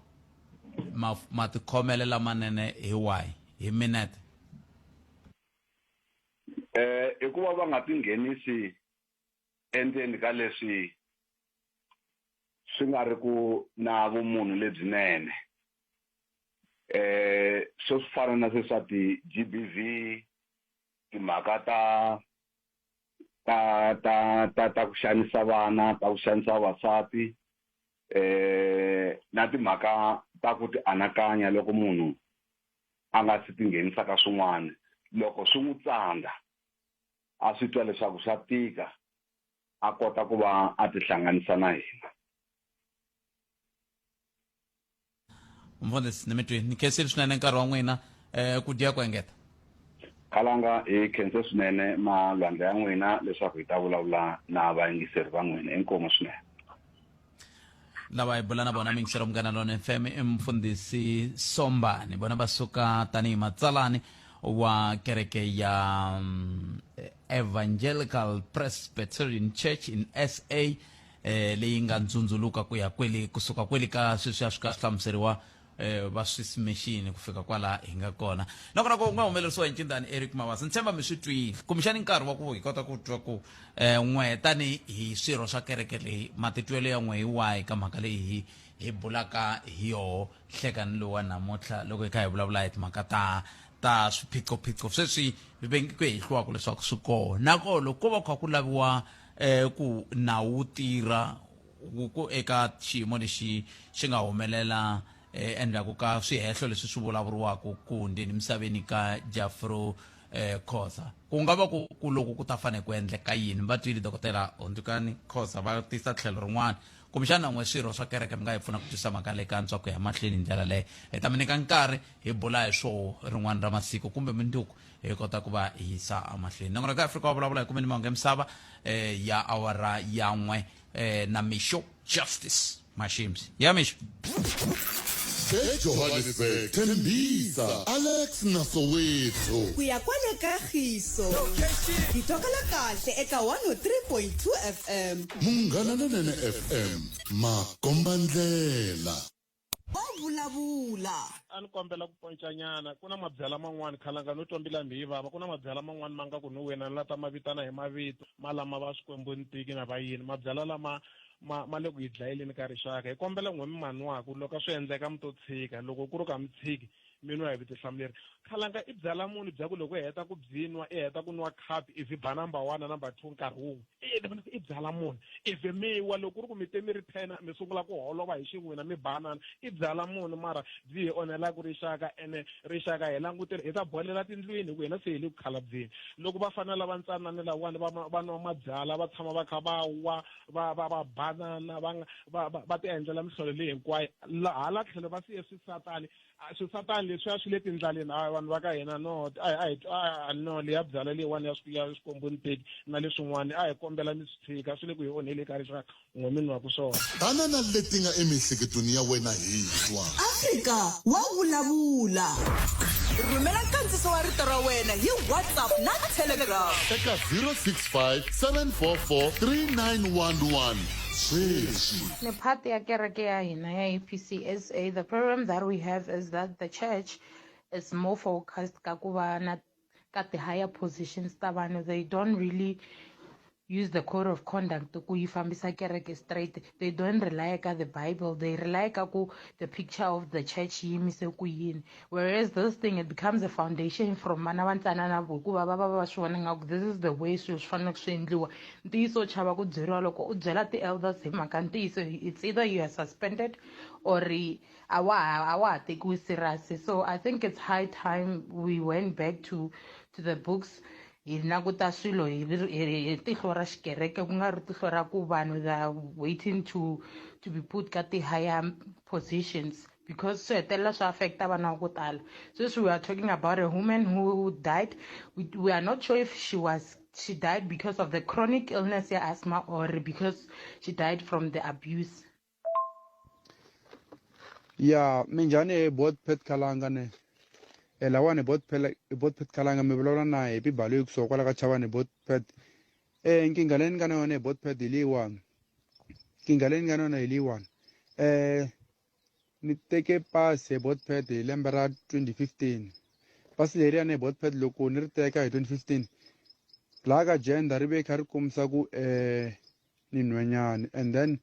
matikhomele lamanene hi wahi hi minete? I ku va va nga tinghenisi endzeni ka leswi swi nga ri ku na vumunhu lebyinene. Swo fana na sweswi swa ti-GBV, timhaka ta ta ta ta ta ku xanisa vana, ta ku xanisa vavasati, na timhaka ta ku ti anakanya loko munhu a nga si tinghenisa ka swin'wana, loko swi n'wi tsandza a swi twa leswaku swa tika, a kota ku va a tihlanganisa na hina. Mfundhisi, ni mi twini, ni khensile swinene nkarhi wa n'wina. Ku dya ku engeta. Khalanga, hi khense swinene malwandla ya n'wina leswaku hi ta vulavula na vayingiseri va n'wina. Inkomu swinene. Lava hi bula na vona miyingisero Munghana Lona FM i mfundhisi Sombani, vona va suka tanihi matsalani wa kereke ya Evangelical Presbyterian Church in SA, leyi nga ndzundzuluka ku ya kwele, kusuka kwele ka sweswiya swi ka swi hlamuseriwa va Swiss Mission ku fika kwala hi nga kona. Nakona ku nga humelerisiwa hi ncindani Eric Mabasa, ni tshemba mi swi twile kumbexani nkarhi wa ku hi kota ku twa ku n'we tani hi swirho swa kereke leyi matitwelo ya n'we hi wahi ka mhaka leyi hi hi bulaka hi yoho hlekani lowa namuntlha, loko hi kha hi vulavula hi timhaka ta ta swiphiqophiqo sweswi vengi ku hehliwaka leswaku swi kona. Nakona loko ko va kha ku laviwa ku nawu wu tirha ku eka xiyimo lexi xi nga humelela endzhaku ka swihehlo leswi swi vulavuriwaka ku hundzeni misaveni ka Jafro Khoza, ku nga va ku ku loko ku ta fanele ku endleka yini? Va twile dokodela Hundzukani Khoza va tisa tlhelo rin'wana, kumbexana n'we swirho swa kereke mi nga hi pfuna ku twisisa mhaka leyi ka antswa ku ya mahlweni hi ndlela leyo. Hi ta mi nyika nkarhi hi bula hi swoho rin'wana ra masiku kumbe mundzuku hi kota ku va hi yisa emahlweni. Nongonoko ya Afrika wa vulavula hi kumeni mahungu ya misava ya awara ya 1 na Mixo Justice Mashimbyi. Ya Mixo. EJohannesburg, Tembisa, Alex na Soweto. Ku ya kwale ka Giso. Hi twakala kahle eka 103.2 FM. Munghana Lonene FM, makombandlela. Wa vulavula. A ni kombela ku poncanyana, ku na mabyala man'wani khalanga no twa mbilu yi vava, ku na mabyala man'wani ma nga ku no wena ni la ta ma vitana hi mavito, ma lama va swikwembu ntiki na va yini, mabyala lama ma ma le ku hi dlayeleni ka rixaka. Hi kombela n'we mi ma nwaku, loko swi endleka mi to tshika, loko ku ri ku a mi tshiki mi nwa hi vutihlamuleri. Khalanga i byala muni bya ku loko i heta ku byi nwa, i heta ku nwa khapi ivi ba number 1 na number 2 nkarhi wun'we. I byala muni ivi mi wa loko ku ri ku mi te mi ri 10 mi sungula ku holova hi xin'wina mi banana. I byala muni mara byi hi onhelaka rixaka, ene rixaka hi langutele hi ta bolela tindlwini hi ku hina se hi le ku khalabyeni. Loko va fana lava ntsanani lawani va nwa mabyala va tshama va kha va wa va va va banana va va va va ti endlela mihlolo leyi hinkwayo, hala tlhelo va siye swisatani. Swisatani leswiya swi le tindlaleni. A vanhu va ka hina no a hi a no leya byala leyiwani ya ya swikwembu nteki na leswin'wana, a hi kombela mi swi tshika, swi le ku hi onheli ka rixaka n'we mi nwaku swona. Tana na leti nga emiehleketweni ya wena hi twa. Afrika wa vulavula. Rhumela nkandziso wa rito ra wena hi WhatsApp na Telegram. Eka 065 744 3911 sweswi. Ni part ya kereke ya hina ya APCSA. The problem that we have is that the church is more focused ka ku va na ka ti-higher positions ta vanhu. They don't really use the code of conduct ku yi fambisa kereke straight. They don't rely ka the Bible, they rely ka ku the picture of the church yi yimise ku yini, whereas this thing, it becomes a foundation from vana va ntsanana, hikuva va va va swi vona ngaku this is the way swilo swi faneleke swi endliwa. Ntiyiso chava ku byeriwa, loko u byela ti-elders hi mhaka ntiyiso, it's either you are suspended or a wa ha tekiwi serious. So I think it's high time we went back to the books, hi languta swilo hi tihlo ra xikereke, ku nga ri tihlo ra ku vanhu they are waiting to be put ka ti-higher positions, because swi hetelela swi affecta vana va ku tala. Sweswi we are talking about a woman who died. We are not sure if she died because of the chronic illness ya asthma or because she died from the abuse. Ya, minjhani bot Pet Khalanga? Ne e lawani bot phela, bot Pet Khalanga, mi vulavula na Happy Baloyi kusuka kwala ka Chavani. Bot Pet, nkingha leyi ni nga na yona hi bot Pet hi leyiwani, nkingha leyi ni nga na yona hi leyiwani. Ni teke pasi hi bot Pet hi lembe ra 2015. Pasi leriyani hi bot Pet, loko ni ri teka hi 2015, laha ka gender ri ve kha ri kombisa ku ni nhwenyani, and then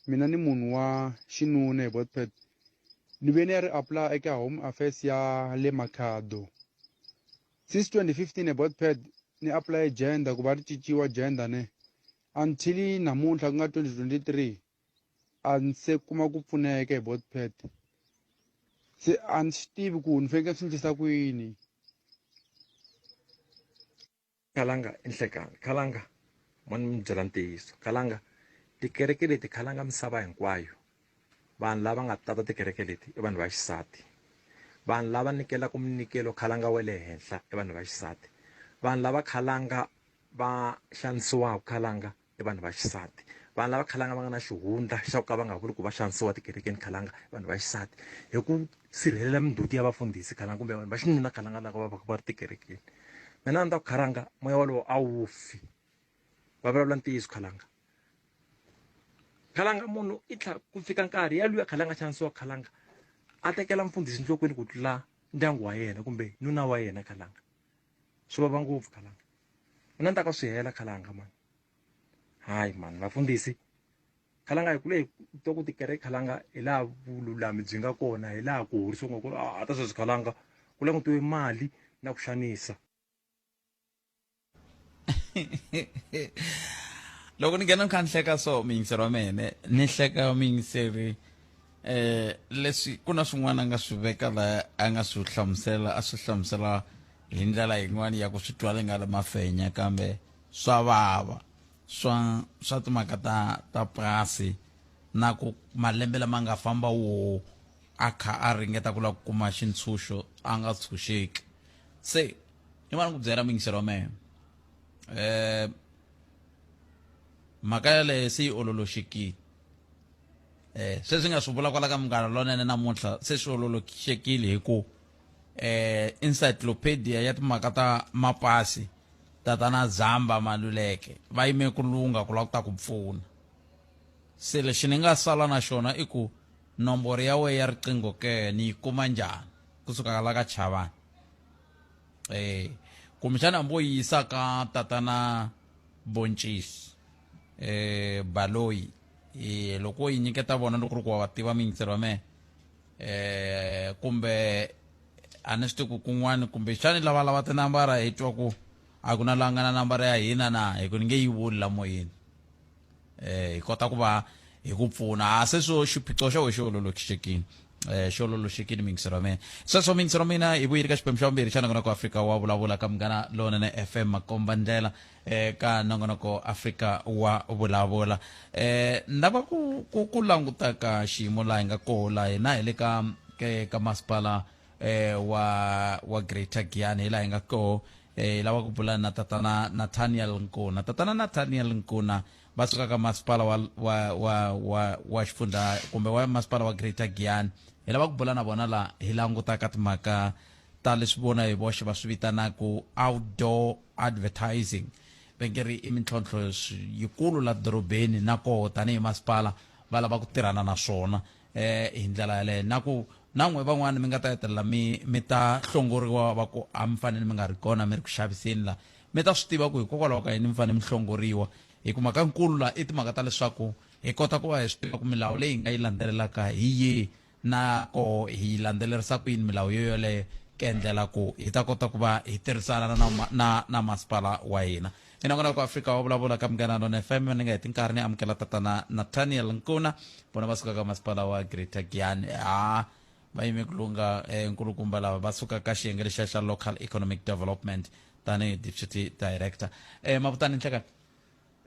mina ni munhu wa xinuna hi bot Pet. Ni ve ni ya ri apply eka Home Affairs ya le Makhado since 2015 hi bot Pet. Ni apply gender ku va ri cinciwa gender ne, until namuntlha ku nga 2023, a ni se kuma ku pfuneka hi bot Pet. Se a ni swi tivi ku ni fanekele swi endlisa ku yini. Khalanga, i nhlekani Khalanga, mo ni mi byela ntiyiso Khalanga, tikereke leti Khalanga, misava hinkwayo vanhu lava nga tata tikereke leti i vanhu va xisati. Vanhu lava nyikelaka minyikelo Khalanga wa le henhla i vanhu va xisati. Vanhu lava Khalanga va xanisiwaka Khalanga i vanhu va xisati. Vanhu lava Khalanga va nga na xihundla xa ku ka va nga vuli ku va xanisiwa tikerekeni Khalanga i vanhu va xisati, hi ku sirhelela mindzhuti ya vafundhisi Khalanga kumbe vanhu va xinuna Khalanga lava va va va ri tikerekeni. Mina a ni ta ku Khalanga, moya wolowo a wu fi. Va vulavula ntiyiso Khalanga. Khalanga munhu i tlha ku fika nkarhi ya luya Khalanga xanisiwa Khalanga a tekela mfundhisi nhlokweni ku tlula ndyangu wa yena kumbe nuna wa yena Khalanga. Swi vava ngopfu Khalanga. Mina ni ta ka swi hela Khalanga mani. Hayi mani, vafundhisi Khalanga, hi kule hi twa ku tikereke Khalanga hi laha vululami byi nga kona, hi laha ku horisiwa nga kona. A ta sweswi Khalanga ku langutiwe mali na ku xanisa. Loko ni nghena ni kha ni hleka so, muyingiseri wa mene, ni hleka muyingiseri leswi ku na swin'wana a nga swi veka la, a nga swi hlamusela, a swi hlamusela hi ndlela yin'wana ya ku swi twale nga le mafenya, kambe swa vava swa timhaka ta purasi na ku malembe lama nga famba wo a kha a ringeta ku lava ku kuma xintshunxo a nga tshunxeki. Se ni vana ku byela muyingiseri wa mehe, mhaka yaleyo se yi ololoxekile. Sweswi nga swi vula kwala ka Munghana Lonene namuntlha, se swi ololoxekile hi ku encyclopedia ya timhaka ta mapasi, Tatana Zamba Maluleke, va yime ku lungha ku lava ku ta ku pfuna. Se lexi ni nga sala na xona i ku nomboro ya wehe ya riqingho ke ni yi kuma njhani kusuka la ka Chavani? Kumbexana hambi wo yi yisa ka Tatana Boncisi Baloyi, loko wo yi nyiketa vona, loko ri ku wa va tiva muyingiseri wa mehe, kumbe a ni swi tivi ku kun'wani, kumbexani lava lava tinambara, hi twa ku a ku na la nga na nambara ya hina na, hi ku ni nge yi vuli la moyeni, hi kota ku va hi ku pfuna. A se swo xiphiqo xa wena xi ololoxekile, xi ololoxekile muyingiseri wa mina. Sweswo muyingiseri wa mina, hi vuyile ka xiphemu xa vumbirhi xa nongonoko Afrika wa Vulavula ka Munghana Lonene FM, makomba ndlela ka nongonoko Afrika wa Vulavula. Ni lava ku languta ka xiyimo laha hi nga koho laha hina hi le ka masipala wa Greater Giyani, hi laha hi nga koho. Hi lava ku bula na Tatana Nathaniel Nkuna. Tatana Nathaniel Nkuna va suka ka masipala wa xifundza kumbe wa masipala wa Greater Giyani. Hi lava ku bula na vona la hi languta ka timhaka ta ta leswi vona hi voxe va swi vitanaku outdoor advertising va nge ri i mintlhontlho yikulu la dorobeni na koho tanihi masipala va lava ku tirhana na swona eh hi ndlela yaleyo na ku na n'we van'wana mi nga ta hetelela mi mi ta hlongoriwa va ku a mi fanele mi nga ri kona mi ri ku xaviseni la mi ta swi tiva ku hikokwalaho ka yini mi fanele mi hlongoriwa hi ku mhaka nkulu la i timhaka ta leswaku hi kota ku va hi swi tiva ku milawu leyi hi nga yi landzelelaka hi yihi na koho hi yi landzelerisa ku yini milawu yo yoleyo ku endlela ku hi ta kota ku va hi tirhisana na na na masipala wa hina mina n'wana ku Afrika wa vulavula ka Munghana Lona FM ni nga heti nkarhi ni amukela tatana Nathaniel Nkuna vona va suka ka masipala wa Greater Giyani ha va yime ku lungha eh, nkulukumba lava va suka ka xiyenge lexiya xa local economic development tanihi deputy director eh, mavutani nhlekani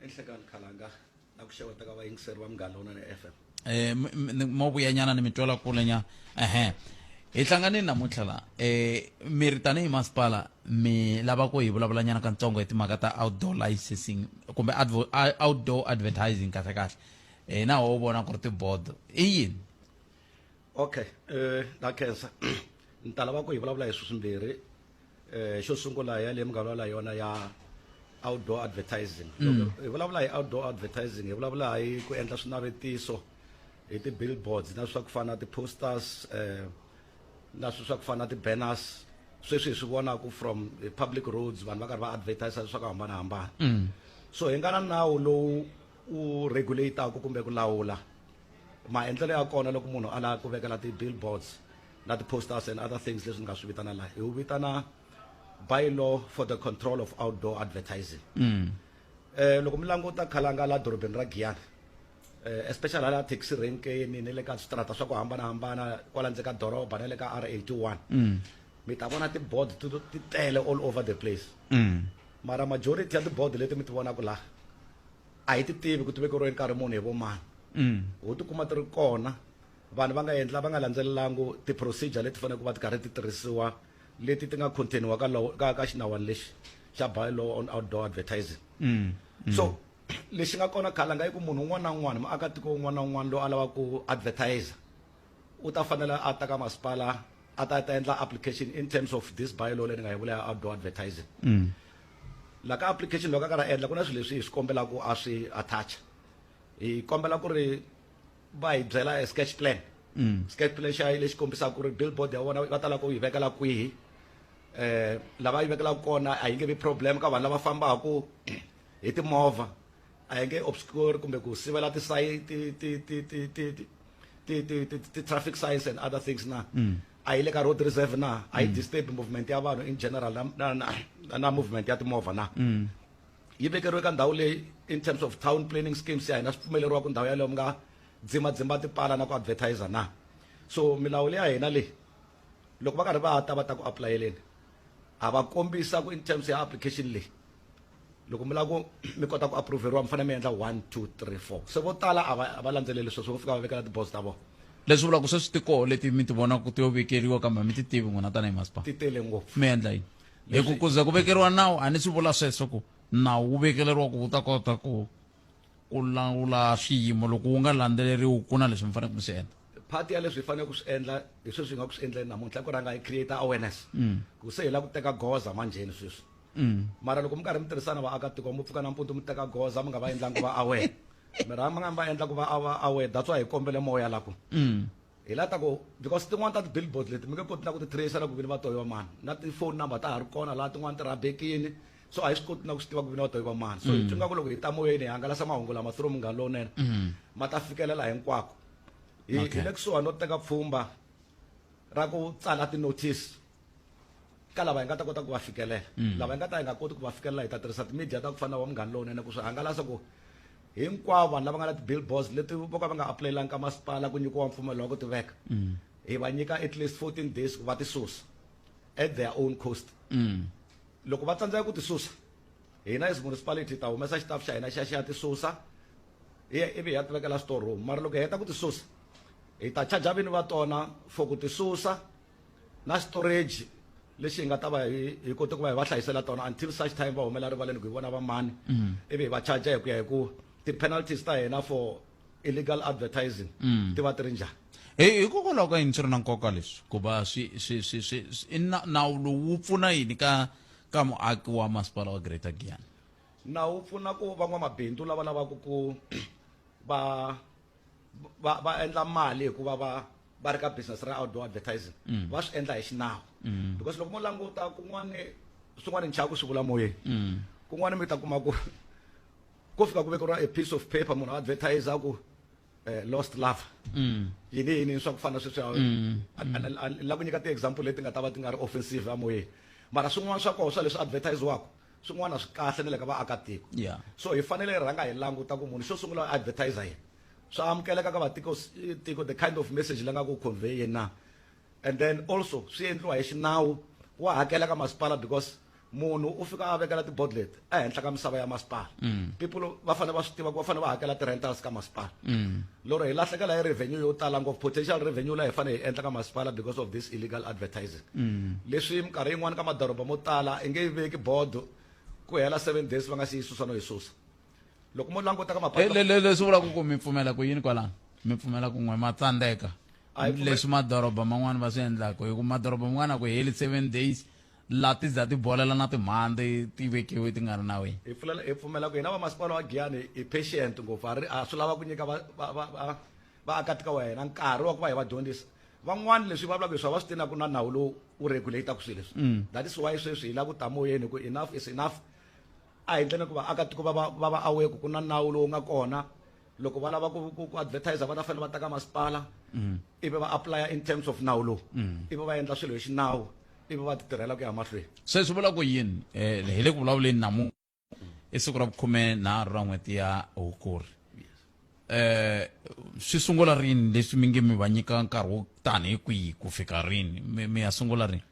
Enhlekani Khalanga na ku xeweta ka vayingiseri va Munghana Lonene FM. Eh mo vuyanyana ni mi twela kule nya. Ehe. Hi hlanganini namuntlha la. Eh mi ri tanihi masipala mi lava ku hi vulavula nyana kantsongo hi timhaka ta outdoor licensing kumbe outdoor advertising kahle kahle. Eh na ho vona ku ri tibodo. I yini? Okay, eh na khensa. Ni ta lava ku hi vulavula hi swilo swimbirhi. Eh xo sungula ya leyi mi nga vulavula yona ya outdoor advertising. Loko hi vulavula hi outdoor advertising hi vulavula hi ku endla swinavetiso hi ti-billboards na swa ku fana na ti-posters eh na swilo swa ku fana na ti-banners sweswi hi swi vonaka from public roads vanhu va karhi va advertise swa ku hambanahambana. So hi nga na nawu lowu wu regulate-aku kumbe ku lawula maendlelo ya kona loko munhu a lava ku vekela ti-billboards na ti-posters and other things leswi ni nga swi vitana laha hi wu vitana bylaw for the control of outdoor advertising eh loko mi languta khalanga la dorobeni ra Giyani eh especially hala taxi renkeni ni le ka switarata swa ku hambanahambana kwala ndzeni ka doroba na le ka R81 mi ta vona ti-board ti ti tele all over the place mara majority ya ti-board leti mi ti vonaka laha a hi ti tivi ku ti vekeriwe nkarhi muni hi vo mani ho tikuma ti ri kona vanhu va nga endla va nga landzelelangi ti-procedure leti faneleke ku va ti karhi ti tirhisiwa leti ti nga containiwa ka law ka ka xinawani lexi xa bylaw on outdoor advertising so lexi nga kona khalanga i ku munhu un'wana na un'wana muakatiko un'wana na un'wana loyi a lavaka ku advertise u ta fanela a ta ka masipala a ta ta endla application in terms of this bylaw leyi ni nga yi vula ya outdoor advertising la ka application loko a karhi a endla ku na swilo leswi hi swi kombelaka a swi attach hi kombela ku ri va hi byela a sketch plan sketch plan xa lexi kombisaka ku ri billboard ya vona va ta lava ku yi vekela kwihi eh lava yi vekelaka kona a yi nge vi problem ka vanhu lava fambaka hi timovha a yi nge obscure kumbe ku sivela ti ti ti ti ti ti ti ti ti ti traffic signs and other things na a yi le ka road reserve na a yi disturb movement ya vanhu in general na na na, na movement ya timovha na yi vekeriwe ka ndhawu leyi in terms of town planning schemes ya hina swi pfumeleriwa ku ndhawu yaleyo mi nga dzimadzimba tipala na ku advertise na so milawu leya hina leyi loko va karhi va ta va ta ku apulayeleni ha va kombisa ku in terms ya application leyi loko mi lava ku mi kota ku aproveriwa mi fanele mi endla 1 2 3 4 se vo tala a va a va landzeleli sweswo vo fika va vekela ti-boss ta vona leswi vulaka sweswi tikoho leti mi ti vonaka ti yo vekeriwa kambe mi ti tivi n'wina tanihi masipala ti tele ngopfu mi endla yini hi ku kuze ku vekeriwa nawu a ni swi vula sweswo ku nawu wu vekeleriwa ku wu ta kota ku ku lawula swiyimo loko wu nga landzeleriwi ku na leswi mi faneleke mi swi endla part ya leswi hi faneleke ku swi endla hi sweswi hi nga ku swi endleni namuntlha ku rhanga hi create awareness ku se hi lava ku teka goza manjheni sweswi mara loko mi karhi mi tirhisana vaakatiko mi pfuka nampundzu mi teka goza mi nga va endlangi ku va aware mi rhanga mi nga va endla ku va va aware that's why hi kombele moya la ku hi la ta ku because tin'wani ta ti-billboard leti mi nge koti na ku ti tracer ku vini va toyi va mani na ti-phone number ta ha ri kona laha tin'wani ti rhabekini so a hi swi koti na ku swi tiva ku vini va toyi va mani so hi twa nga ku loko hi ta moyeni hi hangalasa mahungu lama through munghana lowunene ma ta fikelela hinkwako hi hi le kusuhani no teka pfhumba ra ku tsala ti-notice ka lava hi nga ta kota ku va fikelela lava hi nga ta hi nga koti ku va fikelela hi ta tirhisa ti-media ta ku fana na wa munghana lowunene ku swi hangalasa ku hinkwavo vanhu lava nga na ti-billboards leti vo ka va nga apulayelanga ka masipala ku nyikiwa mpfumelelo wa ku ti veka hi va nyika at least 14 days ku va ti susa at their own cost loko va tsandzeka ku ti susa hina as municipality ta humesa xitafu xa hina xa xi ya ti susa hi ivi hi ya ti vekela store room mara loko hi heta ku ti susa hi ta charge vini va tona for ku ti susa na storage lexi hi nga ta va hi hi kote ku va hi va hlayisela tona until such time va humela rivaleni ku hi vona va mani ivi hi va charge hi ku ya hi ku ti-penalties ta hina for illegal advertising ti va ti ri njhani. Hikokwalaho ka yini swi ri na nkoka leswi ku va swi swi swi swi i nawu lowu wu pfuna yini ka ka muaki wa masipala wa Greater Giyani? Nawu wu pfuna ku van'wamabindzu lava lavaka ku va va va endla mali hikuva va va ri ka business ra outdoor advertising mm. va swi endla hi xinawu mm. because loko mo languta kun'wana swin'wana ni chava ku swi vula moyeni mm. kun'wana mi ta kuma ku ko fika ku vekeriwa a piece of paper munhu advertise ku eh, lost love yini yini swa ku fana sweswi la ku nyika ti-example leti nga ta va ti nga ri offensive amoyeni mara swin'wana swa koho swa leswi advertisiwaka swin'wana swi kahle na le ka vaakatiko yeah. so hi fanele hi rhanga hi languta ku munhu xo sungula advertiser yena swa amukeleka ka vatiko tiko the kind of message la nga ku convey na and then also swi endliwa hi xinawu wa hakela ka masipala because munhu u fika a vekela ti-board leti ehenhla ka misava ya masipala mm. people va fanele va swi tiva ku va fanele va hakela ti-rentals ka masipala mm. lero hi lahlekela hi revenue yo tala ngopfu potential revenue la hi fanele hi endla ka masipala because of this illegal advertising mm. leswi minkarhi yin'wana ka madoroba mo tala i nge yi veki bodo ku hela 7 days va nga si yi susa no yi susa loko mo languta ka mapatu leswi vulaka ku mi pfumela ku yini kwalano mi pfumela ku n'we ma tsandzeka leswi madoroba man'wana va swi endlaka hi ku madoroba man'wana ku heli 7 days la ti za ti bolela na timhandzi ti vekiwe ti nga ri nawini hi pfulela hi pfumela ku hina vamasipala wa Giyani hi patient ngopfu a ri a swi lava ku nyika va va va va vaakatiko wa hina nkarhi wa ku va hi va dyondzisa van'wani leswi va vulaka leswi a va swi tivi na ku na nawu lowu wu regulate-aku swilo leswi mm. that is why sweswi hi lava ku ta moyeni ku enough is enough a hi ndleni ku vaakatiko va va va va aware ku ku na nawu lowu nga kona loko va lava ku ku ku advertise va ta fanele va ta ka masipala mm. ivi va apply in terms of nawu lowu mm. ivi va endla swilo hi xinawu ivi va ti tirhela ku ya mahlweni se swi vula ku yini eh, hi le ku vulavuleni namu i siku ra vukhume nharhu ra n'hweti ya hukuri eh swi sungula rini leswi mi nge mi va nyika nkarhi wo tani hi kwihi ku fika rini mi ya sungula rini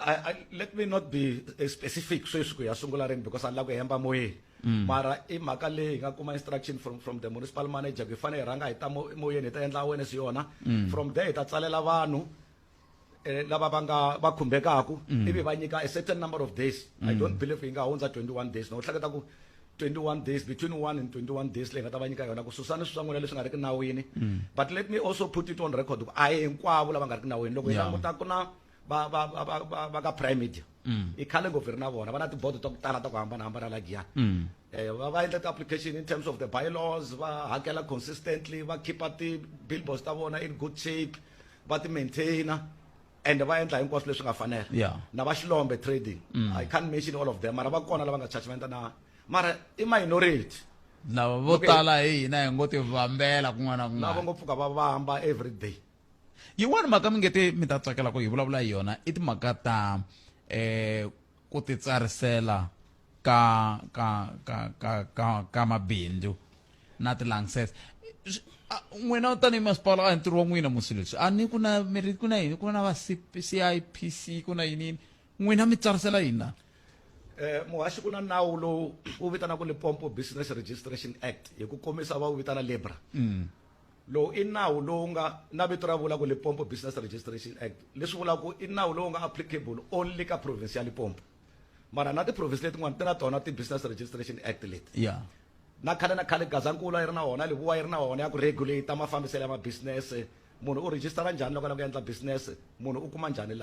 I, I, let me not be eh, specific sweswi ku ya sungula rini because a ni lava ku hemba moyeni mm. mara i mhaka leyi hi nga kuma instruction from, from the municipal manager ku hi fanele hi rhanga hi ta moyeni hi ta endla awareness yona mm. from there hi ta tsalela vanhu eh, lava va nga va khumbekaku mm. ivi va nyika a certain number of days mm. i don't believe yi nga hundza 21 days no hleketa ku 21 days between 1 and 21 days leyi nga ta va nyika yona ku susani swi swa n'wina leswi nga ri ki nawini mm. but let me also put it on record ku a hi hinkwavo lava nga ri ki nawini loko hi languta ku na va va va va va va ka prime media mm. i khale ngopfu ri na vona va na tibodo ta ku tala ta ku hambanahambana la giyani mm. eh, va va endla ti-application in terms of the bylaws va hakela consistently va keepa ti-billboards ta vona in good shape va ti maintainer and va endla hinkwaswo leswi nga fanela yeah. na va xilombe trading mm. i can't mention all of them mara va kona lava nga charge na mara i minority lava vo tala hi hina hi ngo ti vambela kun'wana na kun'wana lava ngo pfuka va vamba every day yin'wana mhaka mi nge te mi ta tsakela ku hi vulavula hi yona i timhaka ta eh ku titsarisela ka ka ka ka ka ka mabindzu na ti-license n'wina tanihi masipala a hi ntirho wa n'wina musi leswi a ni ku na mi ri ku na yini ku na va CIPC ku na yini yini n'wina mi tsarisela yini na eh muhaxi ku na nawu lowu wu vitanaka Limpopo Business Registration Act hi ku komisa va wu vitana LEBRA mm. Lowu i nawu lowu nga na vito ra vula ku Limpopo Business Registration Act, leswi vulaka ku i nawu lowu nga applicable only ka province ya Limpopo. Mara na ti-province letin'wana ti na tona ti-Business Registration Act leti. Yeah. Na khale na khale Gazankulu a yi ri na wona, Lebowa yi ri na wona ya ku regulate mafambiselo ya ma business. Munhu u register njhani loko a lava ku endla business, munhu u kuma njhani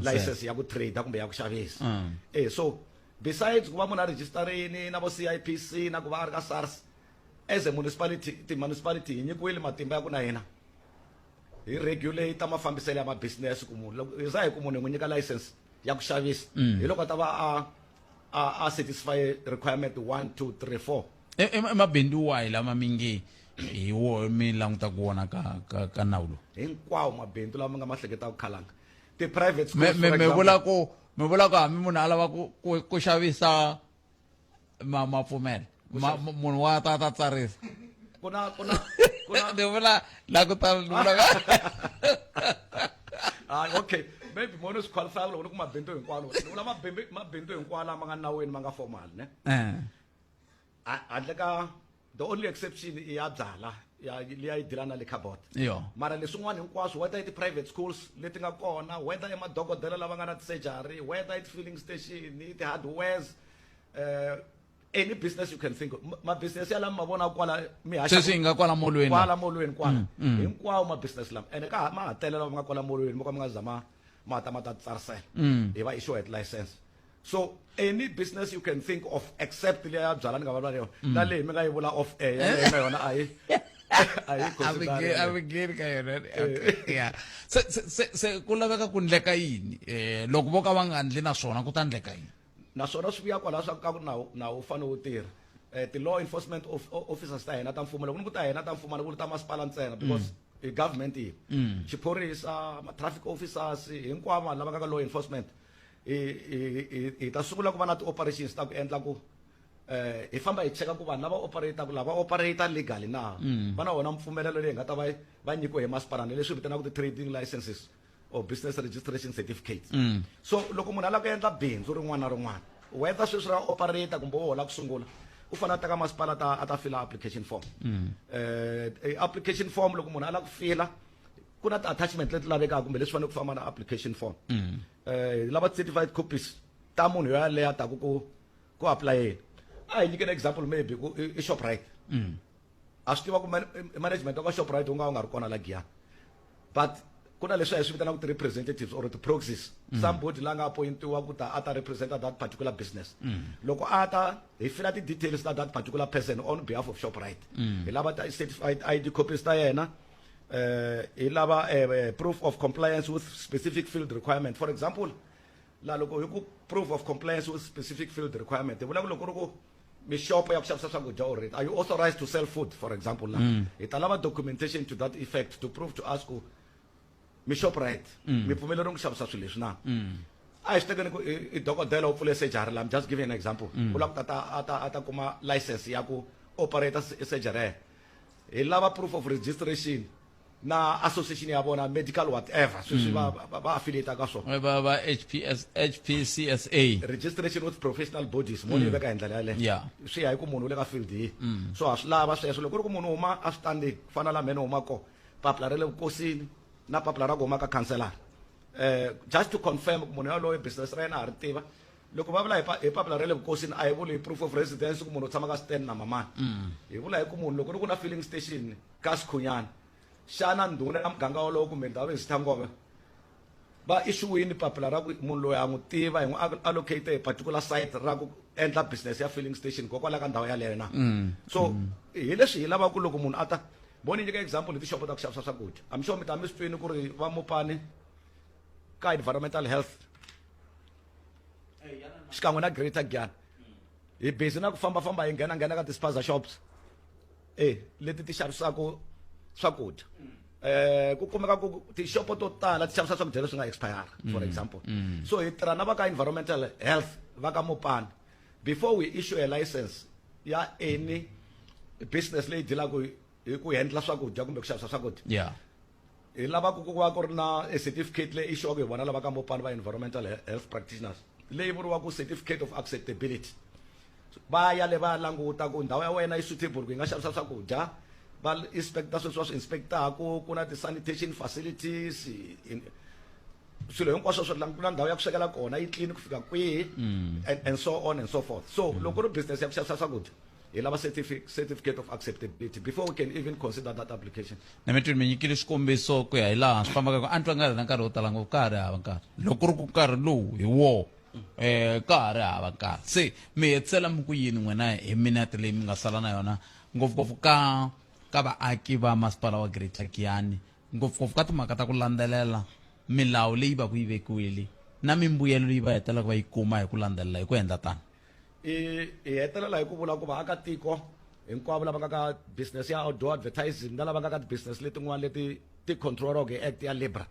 license ya ku trade kumbe ya ku xavisa. Mm. Eh so besides ku va munhu a registerini na vo CIPC na ku va a ri ka SARS as a municipality ti-municipality hi nyikiwile matimba ya ku na hina hi regulate mafambiselo ya ma-business ku munhu loko hi za hi ku munhu hi n'wi nyika license ya ku xavisa mm. hi loko a ta va a a a satisfy requirement 1 2 3 4 i mabindzu wahi lama mi nge hi wo mi langutaka wona ka ka ka nawu lowu hinkwawo mabindzu lama nga ma hleketaka khalanga ti-private schools mi vula ku mi vula ku hambi munhu a lava ku ku xavisa ma ma pfumela Ma- munhu wa ta ta tsarisa ku na ku na ku na ni vula la ku ta ni vula ah okay maybe mo no swi qualify loko ni ku mabindzu hinkwalo ni vula mabindzu mabindzu hinkwawo lama nga nawini ma nga formal ne eh handle ka the only exception i ya byala ya liya yi dila na liquor board yo mara leswin'wana hinkwaswo whether i ti-private schools leti nga kona whether i madokodela lava nga na ti-surgery whether i ti-filling station i ti-hardwares uh, Any business you can think of, ma business ya lama ma vona kwala mi haxa Sweswi hi nga kwala molweni. Kwala molweni kwala. Hinkwawo ma business lama ene ka ma ha tele lama nga kwala molweni mo ka mi nga za ma ma ta ma ta tsarisela. Hi va issue license. So any business you can think of except leya ya byala ni nga vulavula yona na leyi mi nga yi vula off air yaleyo na yona a yi a yi consider. A mi ngheni ka yona. Okay, yeah. Se ku laveka ku ndleka yini loko vo ka va nga ndli na swona ku ta ndleka yini? Naswona swi vuya kwalaho swa ka ku nawu nawu wu fanele wu tirha. Ti-law enforcement officers ta hina ta mfumo, loko ni ku ta hina ta mfumo a ni vuli ta masipala ntsena because i government yi xiphorisa, ma-traffic officers, hinkwavo vanhu lava nga ka law enforcement, hi ta sungula ku va na ti-operations ta ku endla ku hi famba hi cheka ku vanhu lava operate-aka lava operate legally na, va na wona mpfumelelo leyi nga ta va va nyikiwe hi masipala, ni leswi vitanaka ti-trading licenses or business registration certificates. So loko munhu a lava ku endla bindzu rin'wana na rin'wana, whether sweswi ra operate kumbe wo hola ku sungula, u fanele a teka masipala a ta fila application form. Application form loko munhu a lava ku fila, ku na ti-attachment leti lavekaka kumbe leswi fanele ku famba na application form. Hi lava certified copies ta munhu yo yaleyo a taku ku apply-eni. A hi nyikeni example, maybe ku i Shoprite. A swi tiva ku management wa ka Shoprite wu nga wu nga ri kona la Giyani, but ku na leswi a hi swi vitanaka ti-representatives or ti-proxies, somebody la nga appointiwa ku ta a ta representa that particular business. Loko a ta, hi fila ti-details ta that particular person on behalf of Shoprite. Hi lava ta certified ID copies ta yena, hi lava proof of compliance with specific field requirement. For example, la loko hi ku proof of compliance with specific field requirement, hi vula ku loko ku ri ku mixopo ya ku xavisa swakudya already, are you authorized to sell food, for example? La hi ta lava documentation to that effect to prove to us ku mi Shoprite mi pfumeleriwe ku xavisa swilo leswi na. A hi swi tekeni ku i dokodela u pfule surgery la, I'm just giving an example, u lava ku ta a ta kuma license ya ku operate surgery, hi lava proof of registration na association ya vona, medical whatever sweswi va affiliate ka swona. Va HPS, HPCSA. Registration with professional bodies, mo ni veka hi ndlela yaleyo. Swi ya hi ku munhu u le ka field yihi. So ha swi lava sweswo. Loko ku ri ku munhu u huma a switandini, ku fana na la mheni huma kona, papila ra le vukosini na papila ra ku huma ka khanselara, just to confirm ku munhu yaloye business ra yena ha ri tiva. Loko va vula hi papila ra le vukosini, a hi vuli hi proof of residence ku munhu u tshama ka stand na mamani. Hi vula hi ku munhu loko ri ku na filling station ka Sikhunyana, xana ndhuna ya muganga wolowo kumbe ndhawu ya Sithangove va issue-wini papila ra ku munhu loyi a n'wi tiva, hi n'wi allocate a particular site ra ku endla business ya filling station kokwalaho ka ndhawu yaleyo na? So hi leswi hi lavaka ku loko munhu a ta voni. Nyika example hi tixopo ta ku xavisa swakudya. I'm sure mi ta mi swi twini ku ri va Mopani ka environmental health xikan'we na Greater Giyani hi busy na ku fambafamba hi nghena nghena ka ti-spaza shops leti ti xavisaka swakudya. Ku kumeka ku tixopo to tala ti xavisa swakudya leswi nga expire, for example. So hi tirha na va ka environmental health va ka Mopani. Before we issue a license ya any business leyi dealaka hi ku handla swakudya kumbe ku xavisa swakudya, hi lava ku va ku ri na a certificate leyi issuwaka hi vona lava ka Mopani va environmental health practitioners, leyi vuriwaka certificate of acceptability. Va ya le va ya languta ku ndhawu ya wena yi suitable ku yi nga xavisa swakudya, va inspecta sweswi va swi inspectaku, ku na ti-sanitation facilities, swilo hinkwaswo swi ku na ndhawu ya ku swekela kona yi clean ku fika kwihi, and so on and so forth. So loko ku ri business ya ku xavisa swakudya, hi lava certificate of acceptability before we can even consider that application. Na mi twini mi nyikile xikombiso ku ya hi laha swi fambaka ku a ni twa nga ri na nkarhi wo tala ngopfu, ka ha ri hava nkarhi. Loko ku ri ku nkarhi lowu hi woho, ka ha ri hava nkarhi. Se mi hetisela mi ku yini n'wina hi minete leyi mi nga sala na yona, ngopfungopfu ka vaaki va masipala wa Greater Giyani, ngopfungopfu ka timhaka ta ku landzelela milawu leyi va ku yi vekiwile na mimbuyelo leyi va hetelelaka va yi kuma hi ku landzelela hi ku endla tano? Hi hetelela hi ku vula ku vaakatiko hinkwavo lava nga ka business ya outdoor advertising na lava nga ka ti-business letin'wana leti ti control-waka hi act ya Libra,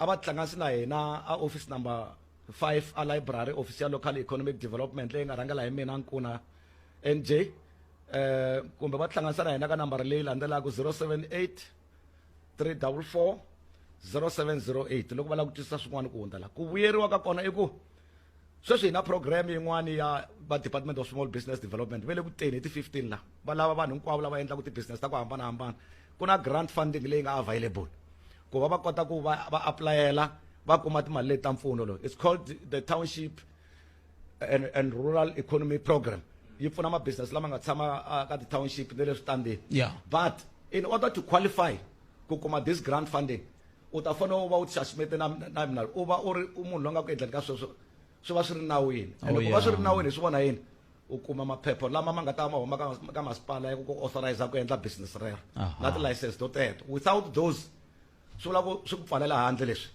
a va tihlanganisi na hina a office number 5 a library, office ya local economic development leyi nga rhangela hi mina Nkuna NJ, kumbe va tihlanganisa na hina ka nambara leyi landzelaka 078 344 0708 loko va lava ku twisisa swin'wana ku hundza la. Ku vuyeriwa ka kona i ku sweswi hi na program yin'wani ya va Department of Small Business Development, va le ku teni hi ti 15 la va lava vanhu hinkwavo lava endlaka ti-business ta ku hambanahambana. Ku na grant funding leyi nga available ku va va kota ku va apulayela va kuma timali leti ta mpfuno lowu. It's called the Township and Rural Economy Program. Yi pfuna ma-business lama nga tshama ka ti-township na le switandini. Yeah. But in order to qualify ku kuma this grant funding, u ta fanele u va u tixaximete na na na u va u ri u munhu loyi nga ku endleni ka sweswo swi va swi ri nawini. And ku va swi ri nawini hi swi vona yini? U kuma maphepha lama ma nga ta ma huma ka ka masipala ya ku ku authorize ku endla business rero na ti-license to teto. Without those, swi vula ku swi ku pfalela handle leswi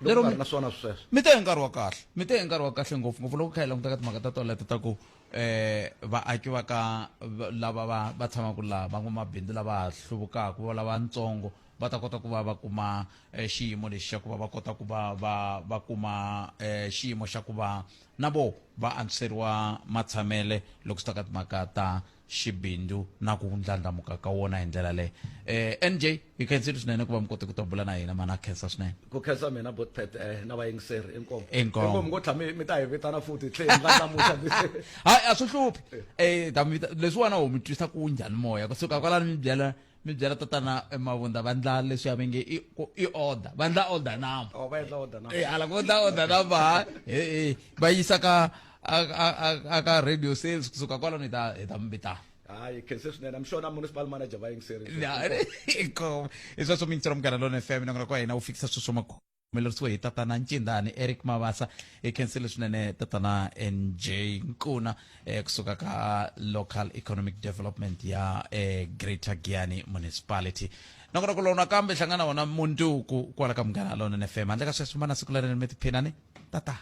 loko nga ri na swona sweswo. Mi te hi nkarhi wa kahle, mi te hi nkarhi wa kahle ngopfungopfu loko kha hi languta ka timhaka ta toleto ta ku vaaki va ka lava va va tshamaka laha, van'wamabindzu lava ha hluvukaka, va lavatsongo va ta kota ku va va kuma xiyimo lexi xa ku va va kota ku va va va kuma xiyimo xa ku va na vo va antswiseriwa matshamele loko swi ta ka timhaka ta xibindzu na ku ndlandlamuka ka wona hi ndlela leyi. NJ, hi khensile swinene ku va mi kote ku ta bula na hina mana, khensa swinene. Ku khensa mina Botpet na vayingiseri inkomu. Inkomu. Inkomu ngo tlha mi ta hi vitana futhi tlhe hi ndlandlamuxa. Hayi, a swi hluphi. Ta mi vita leswiwani ho mi twisa ku njhani moya kusuka kwalano mi byela mi byela tatana Mavunda va ndla leswiya va nge i i order, va ndla order number. Oh, va endla order number. Hala ku ndla order number ha va yisa ka a ka radio sales kusuka kwalano hi ta hi ta mi vitana. Hayi, khense swinene. I'm sure na municipal manager va yingiserile. Inkomu. Hi sweswo mi yingisela Munghana Lonene FM, nongonoko wa hina wu fikisa sweswo humelerisiwe hi tatana Ncindani Eric Mabasa. Hi khensile swinene tatana NJ Nkuna kusuka ka Local Economic Development ya Greater Giyani Municipality. Nongonoko lowu nakambe hlangana wona mundzuku kwala ka Munghana Lonene FM. Handle ka sweswo, mana siku lerinene, mi tiphinani. Tata.